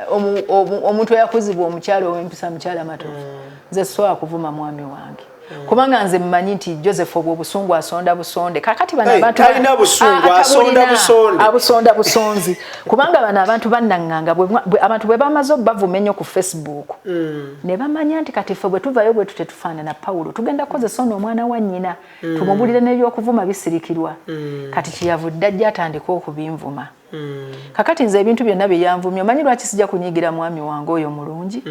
omuntu eyakuzibwa omukyala ow'empisa, mukyala Matovu, nze sobola kuvuma mwami wange, kubanga nze mmanyi nti Joseph obwo obusungu asonda busonde. Kakati bano abantu abusonda busonzi, kubanga bano abantu bannaŋŋanga abantu bwe bamaze obavuma ennyo ku Facebook ne bamanya nti kati ffe bwe tuvayo bwe tutetufaanana Pawulo, tugenda kukozesa ono omwana wa nnyina tumubulire n'ebyokuvuma Bisirikirwa. Kati kyeyavudde ajja atandike okubinvuma. Kakati nze ebintu byonna bye yanvumye, omanyi lwaki sijja kunyiigira mwami wange oyo mulungi?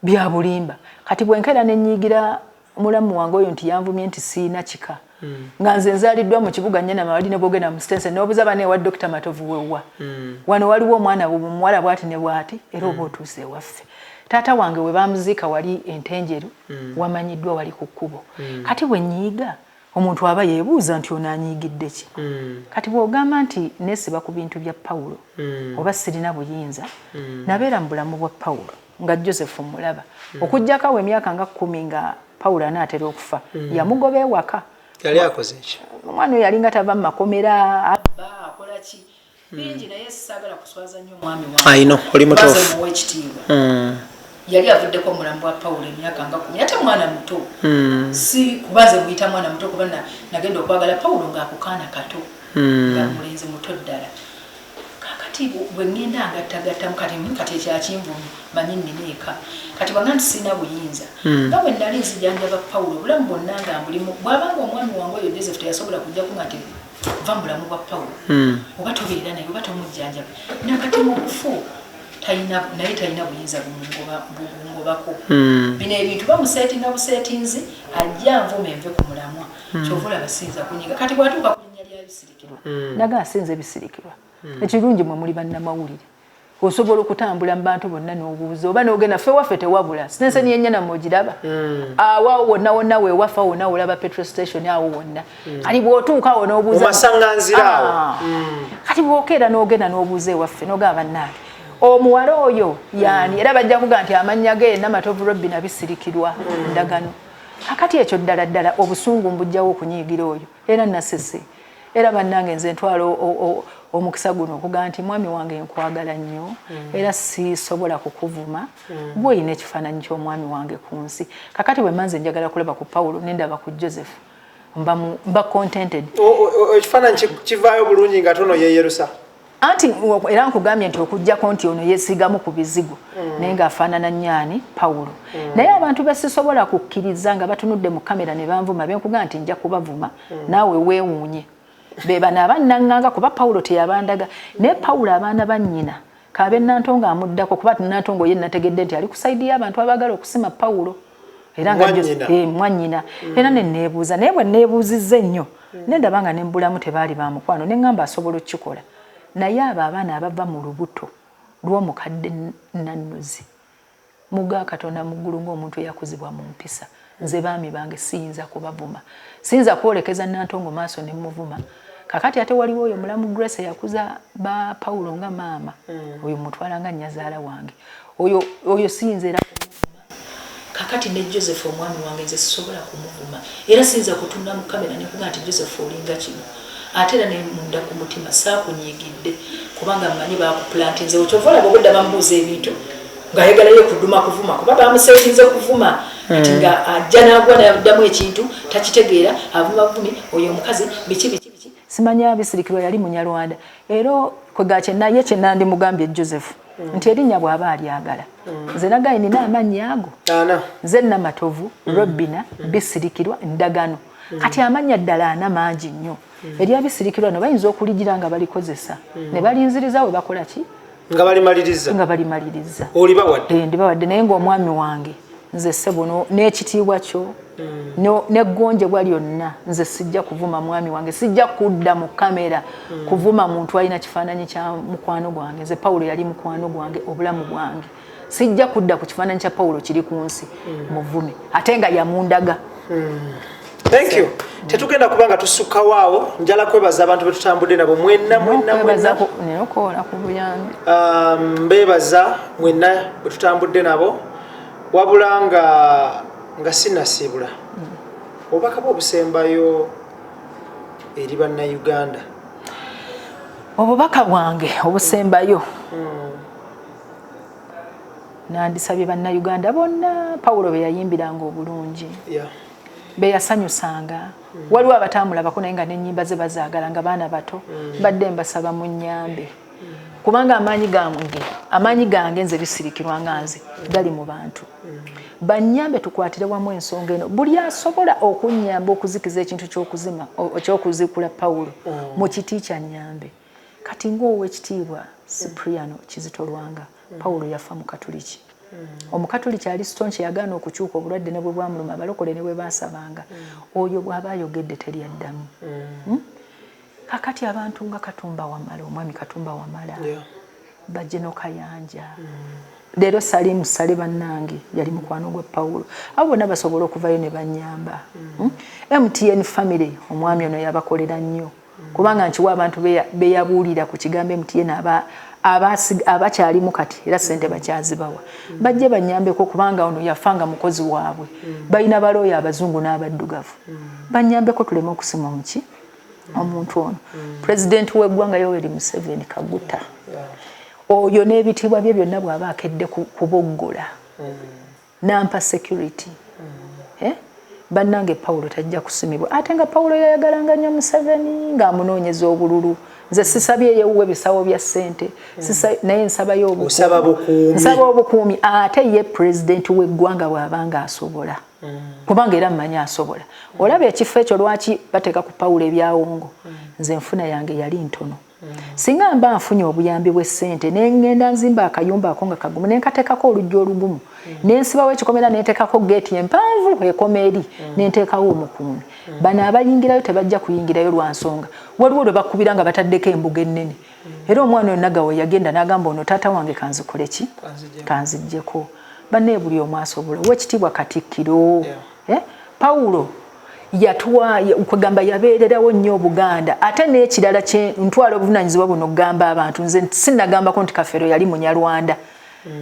Bya bulimba. Kati bwenkeera nenyiigira mulamu wange oyo nti yanvumye nti siina kika, nga nze nzaaliddwa mu kibuga Nyanama, wali ne bwogenda mu sitense n'obuza bane ewa Dokita Matovu wewa wano waliwo omwana omuwala bwati ne bwati, era oba otuuse ewaffe. Taata wange we bamuziika wali Entenjeru, wamanyiddwa wali ku kkubo. Kati bwe nyiiga omuntu aba yeebuuza nti ono anyiigidde ki? Kati bw'ogamba nti neesiba ku bintu bya Pawulo oba sirina buyinza, nabeera mu bulamu bwa Pawulo nga Joseph mulaba okuggyako awo emyaka nga 10 nga Pawulo anaatera okufa, yamugoba ewaka.
Yali akoze ki?
Omwana oyo yalinga tava mu makomera, abba, akola ki bingi, naye saagala kuswaza nnyo omwami wange.
Ayino oli mutuufu.
Muwe ekitiibwa. Yali avuddeko omulamu bwa Pawulo emyaka nga 10, ate mwana muto. Si kuba nze muyita mwana muto, kuba nagenda okwagala Pawulo ng'akukaana kato, nga mulenzi muto ddala. Kakati bwe ŋŋenda ngattagattamu kati kati ekyakinvumi manyi nnina eka kati bwanga nti sirina buyinza nga bwe nali nzijanjaba Pawulo obulamu bwonna nga mbulimu, bw'abanga omwami wange oyo Joseph teyasobola kujja kunga nti va mu bulamu bwa Pawulo oba tobeera naye oba tomujjanjaba, nakati mu bufu talina, naye talina buyinza bungobako. Bino ebintu bamuseetinga buseetinzi, ajja nvuma enve ku mulamwa. Kyova olaba siyinza kunyiga. Kati bw'atuuka ku linnya lya Bisirikirwa, naga asinze Bisirikirwa. Ekirungi mwe muli bannamawulire, osobola okutambula mu bantu bonna n'obuuza oba n'ogenda ffe waffe tewabula sitenseni yennyana mwogiraba awo wonna wonna weewaffe wonna olaba petrol station awo wonna. Kati bw'otuuka awo n'obuuza
Mu masaŋŋanzira awo.
Kati bw'okeera n'ogenda n'obuuza ewaffe n'ogamba bannange omuwala oyo yaani, era bajja kuga nti amannya ge Namatovu Robina Bisirikirwa Ndagano. Akati ekyo ddala ddala obusungu mbujjawo okunyiigira oyo era nasese. Era bannange nze ntwala omukisa guno okugaa nti mwami wange nkwagala nnyo, era sisobola kukuvuma. Gwe olina ekifaananyi ky'omwami wange ku nsi. Kakati bwe manze njagala kulaba ku Pawulo nendaba ku Joseph, mba contented.
Ekifaananyi kivaayo bulungi nga tono yeeyerusa.
Anti era nkugambye nti okuggyako nti ono yeesigamu ku bizigo naye ng'afaanana nnyaani Pawulo. Naye abantu besisobola kukkiriza nga batunudde mu kamera ne banvuma, benkugamba nti nja kubavuma naawe weewuunye, be bano abannaŋŋanga, kuba Pawulo teyabandaga. Naye Pawulo abaana ba nnyina kaabe Nantongo amuddako, kuba Nantongo ye nategedde nti ali ku side y'abantu abaagala okusima Pawulo era nga
Mwannyina.
Mwannyina. Era ne neebuuza, naye bwe neebuuzizza ennyo ne ndaba nga ne mbulamu tebaali ba mukwano, ne ŋŋamba asobola okukikola. Naye abo abaana abava mu lubuto lw'omukadde Nannozi muga Katonda mu ggulu ng'omuntu eyakuzibwa mu mpisa, nze baami bange siyinza kubavuma, siyinza kwolekeza Nantongo maaso ne muvuma. Kakati ate waliwo oyo mulamu Grace eyakuza ba Pawulo nga maama, oyo mutwala nga nnyazaala wange, oyo siyinza era kumuvuma. Kakati ne Joseph omwami wange nze sisobola kumuvuma, era siyinza kutunula mu kamera nekuga nti Joseph olinga kino. Ate era ne munda ku mutima saakunyiigidde, kubanga mmanyi baakuplantinze. Kyova olaba obwedda bamubuuza ebintu ng'ayagalayo kuduma kuvuma, kuba bamuseetinze kuvuma. Kati nga ajja n'agwa n'addamu ekintu takitegeera, avuma buvumi oyo omukazi biki biki biki simanya. Bisirikirwa yali Munyarwanda, era kwega kyenaye kyenandimugambye Joseph nti erinnya bw'aba alyagala, nze nagaye nina amannya ago.
Ana.
Nze Namatovu Robina Bisirikirwa Ndagano. Kati amannya ddala ana mangi nnyo. Erya Bisirikirwa no bayinza okuligira nga balikozesa ne balinziriza we bakola ki
nga balimaliriza.
Nga balimaliriza.
Olibawadde.
Ndibawadde, naye ng'omwami wange nze ssebo n'ekitiibwa kyo n'eggonjebwa lyonna, nze sijja kuvuma mwami wange, sijja kudda mu kamera kuvuma muntu alina kifaananyi kya mukwano gwange. Nze Pawulo yali mukwano gwange obulamu bwange, sijja kudda ku kifaananyi kya Pawulo kiri ku nsi muvume ate nga yamundaga.
Thank you. Tetugenda kuba nga tusukkawo awo. Njala kwebaza abantu betutambudde nabo mwenna mwenna mwenna.
Nokoola ku buyambi.
Mbeebaza mwenna bwe tutambudde nabo, wabula nga sinasiibula, obubaka bwe obusembayo eri Bannayuganda.
Obubaka bwange obusembayo, nandisabye Bannayuganda bonna Pawulo be yayimbiranga obulungi, be yasanyusanga. Waliwo abatamulabako naye nga n'ennyimba ze bazaagala nga baana bato. Mbadde mbasaba munyambe, kubanga amaanyi gange nze Bisirikirwa nga nze gali mu bantu. Banyambe tukwatire wamu ensonga eno. Buli asobola okunyamba okuzikiza ekintu ky'okuzima ky'okuzikula Pawulo mu kiti kya nyambe. Kati ng'owekitiibwa Cipriano Kizito Lwanga, Pawulo yafa mu Katuliki. Omukatuliki ali staunch, yagaana okukyuka obulwadde ne bwe bwamuluma, abalokole ne bwe baasabanga. Oyo bw'aba ayogedde teryaddamu. Kakati abantu nga Katumba Wamala, omwami Katumba Wamala, Bajeno Kayanja, leero Salimu Sale bannange yali mukwano gwa Pawulo, abo bonna basobola okuvayo ne banyamba. MTN family, omwami ono yabakolera nnyo, kubanga nkiwa abantu beyabuulira ku kigambo MTN abakyalimu kati era sente bakyazibawa. Bajje banyambeko, kubanga ono yafa nga mukozi waabwe. Balina balooya abazungu n'abaddugavu. Banyambeko tuleme okusima omuki omuntu ono. Pulezidenti w'eggwanga Yoweri Museveni Kaguta oyo n'ebitiibwa bye byonna, bw'aba akedde kuboggola nampa security. Eh? Bannange, Pawulo tajja kusimibwa, ate nga Pawulo yayagalanga nnyo Museveni ng'amunoonyeza obululu. Nze sisabye yewuwe bisawo bya ssente, naye nsabayo nsaba obukuumi. Ate ye pulezidenti w'eggwanga bw'abanga asobola, kubanga era mmanyi asobola. Olaba ekifo ekyo lwaki bateeka ku Pawulo ebyawongo? Nze nfuna yange yali ntono. Singa mba nfunye obuyambi bw'essente ne ŋŋenda nzimba akayumba ako nga kagumu, ne nkateekako oluggi olugumu, ne nsibawo ekikomera, ne nteekako geeti empanvu ekoma eri, ne nteekawo omukuumi, bano abayingirayo tebajja kuyingirayo lwa nsonga waliwo lwe bakubira nga bataddeko embuga ennene. Era omwana oyo Nagawo yagenda n'agamba, ono taata wange kanzikole ki, kanziggyeko. Bannaye, buli omu asobola. Owekitiibwa Katikkiro, Pawulo yatwa kwegamba yabeererawo nnyo Obuganda. Ate n'ekirala, ntwala obuvunanyizibwa buno okugamba abantu, nze sinagambako nti Kafeero yali Munyarwanda.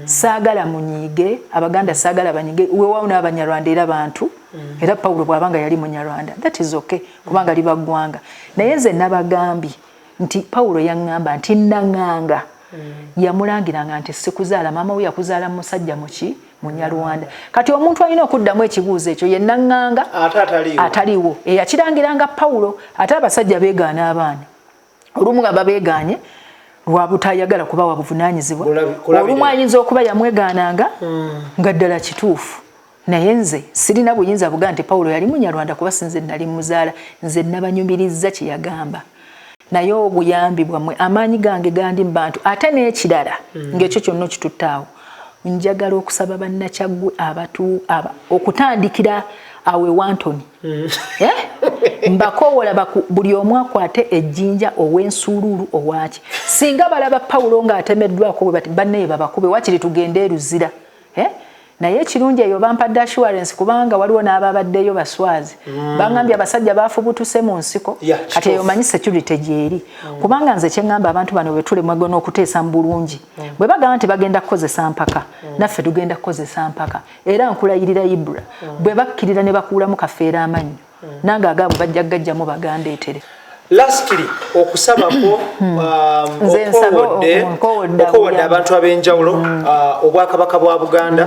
Saagala munyiige Abaganda, saagala banyige. Weewaawo n'Abanyarwanda era bantu. Era Pawulo bw'abanga yali Munyarwanda, that is okay, kubanga liba ggwanga. Naye nze nabagambye nti Pawulo yaŋŋamba nti naŋŋanga yamulangiranga nti sikuzaala, maama we yakuzaala musajja muki, Munyarwanda. Kati omuntu alina okuddamu ekibuuzo ekyo ye naŋŋanga ataliwo eyakirangiranga Pawulo. Ate abasajja beegaana abaana, olumu nga babeegaanye lwabutayagala kubawa buvunaanyizibwa, olumu ayinza okuba yamwegaananga nga ddala kituufu. Naye nze sirina buyinza buga nti Pawulo yali Munyarwanda, kuba sinze nali muzaala. Nze nabanyumiriza kye yagamba, naye obuyambi bwammwe, amaanyi gange gandi mu bantu. Ate n'ekirala, ng'ekyo kyonna okituttaawo, njagala okusaba Bannakyaggwe abatu okutandikira awo ewantoni, eh? Mbakoowola buli omu akwate ejjinja, ow'ensuuluulu, owaki. Singa balaba Pawulo ng'atemeddwako bwe bati, bannaye babakube, wakiri tugende eruzira, eh? Naye ekirungi eyo bampadde assurance, kubanga waliwo n'ababaddeyo baswazi, bangambye abasajja bafubutuse mu nsiko. Kati eyo manyi security gyeri, kubanga nze kyeŋŋamba abantu bano, bwe tulemwago n'okuteesa mu bulungi, bwe bagamba nti bagenda kukozesa mpaka, naffe tugenda kukozesa mpaka. Era nkulayirira Ibra, bwe bakkirira ne bakuulamu Kafeera amannyo, nange agaabwe bajja gajjamu bagandeetere.
Lastly, okusabako, okoowodde abantu ab'enjawulo, Obwakabaka bwa Buganda,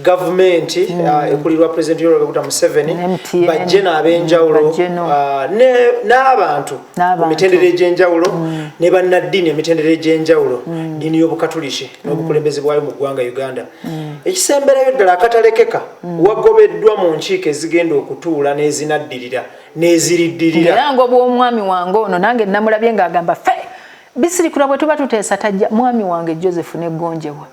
gavumenti ekulirwa President Yoweri Kaguta Museveni, bajje n'ab'enjawulo, n'abantu mu mitendera egy'enjawulo, ne bannaddiini emitendera egy'enjawulo, ddiini y'Obukatuliki n'obukulembeze bwayo mu ggwanga Uganda. Ekisemberayo ddala akatalekeka, wagobeddwa mu nkiiko ezigenda okutuula n'ezinaddirira n'eziriddirira?
Era nga obw'omwami wange ono nange namulabye ng'agamba fe bisirikirwa bwe tuba tuteesa tajja. Mwami wange Joseph neggonjebwa,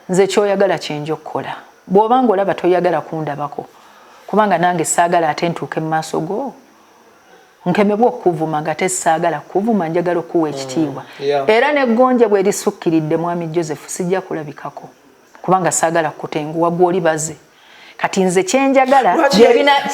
nze kyoyagala kyenja okukola. Bw'obanga olaba toyagala kundabako, kubanga nange saagala ate ntuuke mu maaso go nkemebwa okukuvuma nga tesaagala kuvuma, njagala okuwa ekitiibwa. Era neggonjebwa erisukkiridde, mwami Joseph, sijja kulabikako, kubanga saagala kutenguwa gw'oli baze. Kati nze kyenjagala,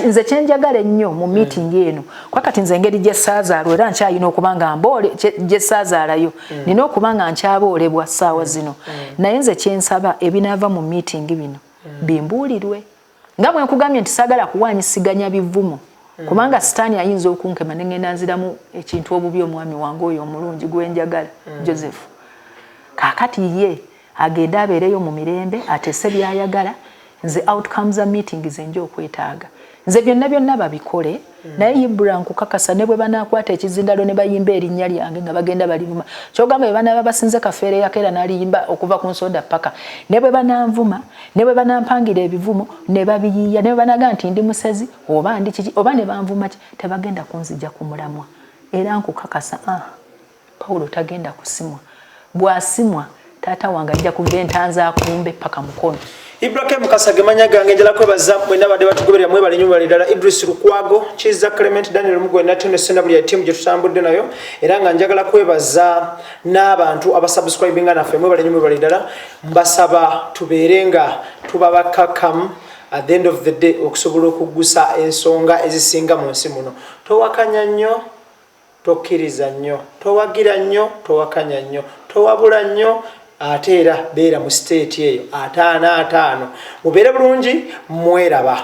nze kyenjagala ennyo mu meeting eno, kwa kati nze engeri gye saazaalwa, era nkyayina okuba nga mboole gye saazaalayo, nina okuba nga nkyaboolebwa ssaawa zino. Naye nze kyensaba, ebinaava mu meeting bino bimbuulirwe. Nga bwe nkugambye nti saagala kuwaanyisiganya bivumo, kubanga Sitaani ayinza okunkema ne ŋŋenda nziramu ekintu obubi omwami wange oyo omulungi gwe njagala, Joseph. Kaakati ye agende abeereyo mu mirembe, ateese byayagala. Nze outcomes za meeting zenja okwetaaga, nze byonna byonna babikole. Naye Ibra, nkukakasa, ne bwe banaakwata ekizindalo ne bayimba erinnya lyange nga bagenda balivuma, kyogamba bwe banaaba basinze Kafeere yakeera n'aliyimba okuva ku nsonda paka, ne bwe bananvuma, ne bwe banampangira ebivumo ne babiyiiya, ne bwe banaga nti ndi musezi oba ndi kiki oba ne banvuma ki, tebagenda kunzija ku mulamwa. Era nkukakasa, ah, Pawulo tagenda kusimwa. Bw'asimwa, taata wange ajja kuva entanza akumbe paka Mukono.
Ibrahim Kasage manya gange, njala kwebaza mwenna badde batugoberera, mwebale nnyo, mwebale ddala. Idris Lukwago, Kiza Clement, Daniel Mugwe, Natino Sena, buli tiimu gye tutambudde nayo. Era nga njagala kwebaza n'abantu abasubscribinga naffe, mwebale nnyo, mwebale ddala. Mbasaba tubeere nga tuba bakakkamu at the end of the day, okusobola okuggusa ensonga ezisinga mu nsi muno. Towakanya nnyo, tokkiriza nnyo, towagira nnyo, towakanya nnyo, towabula nnyo, ate era beera mu state eyo 55. Mubeere bulungi, mweraba.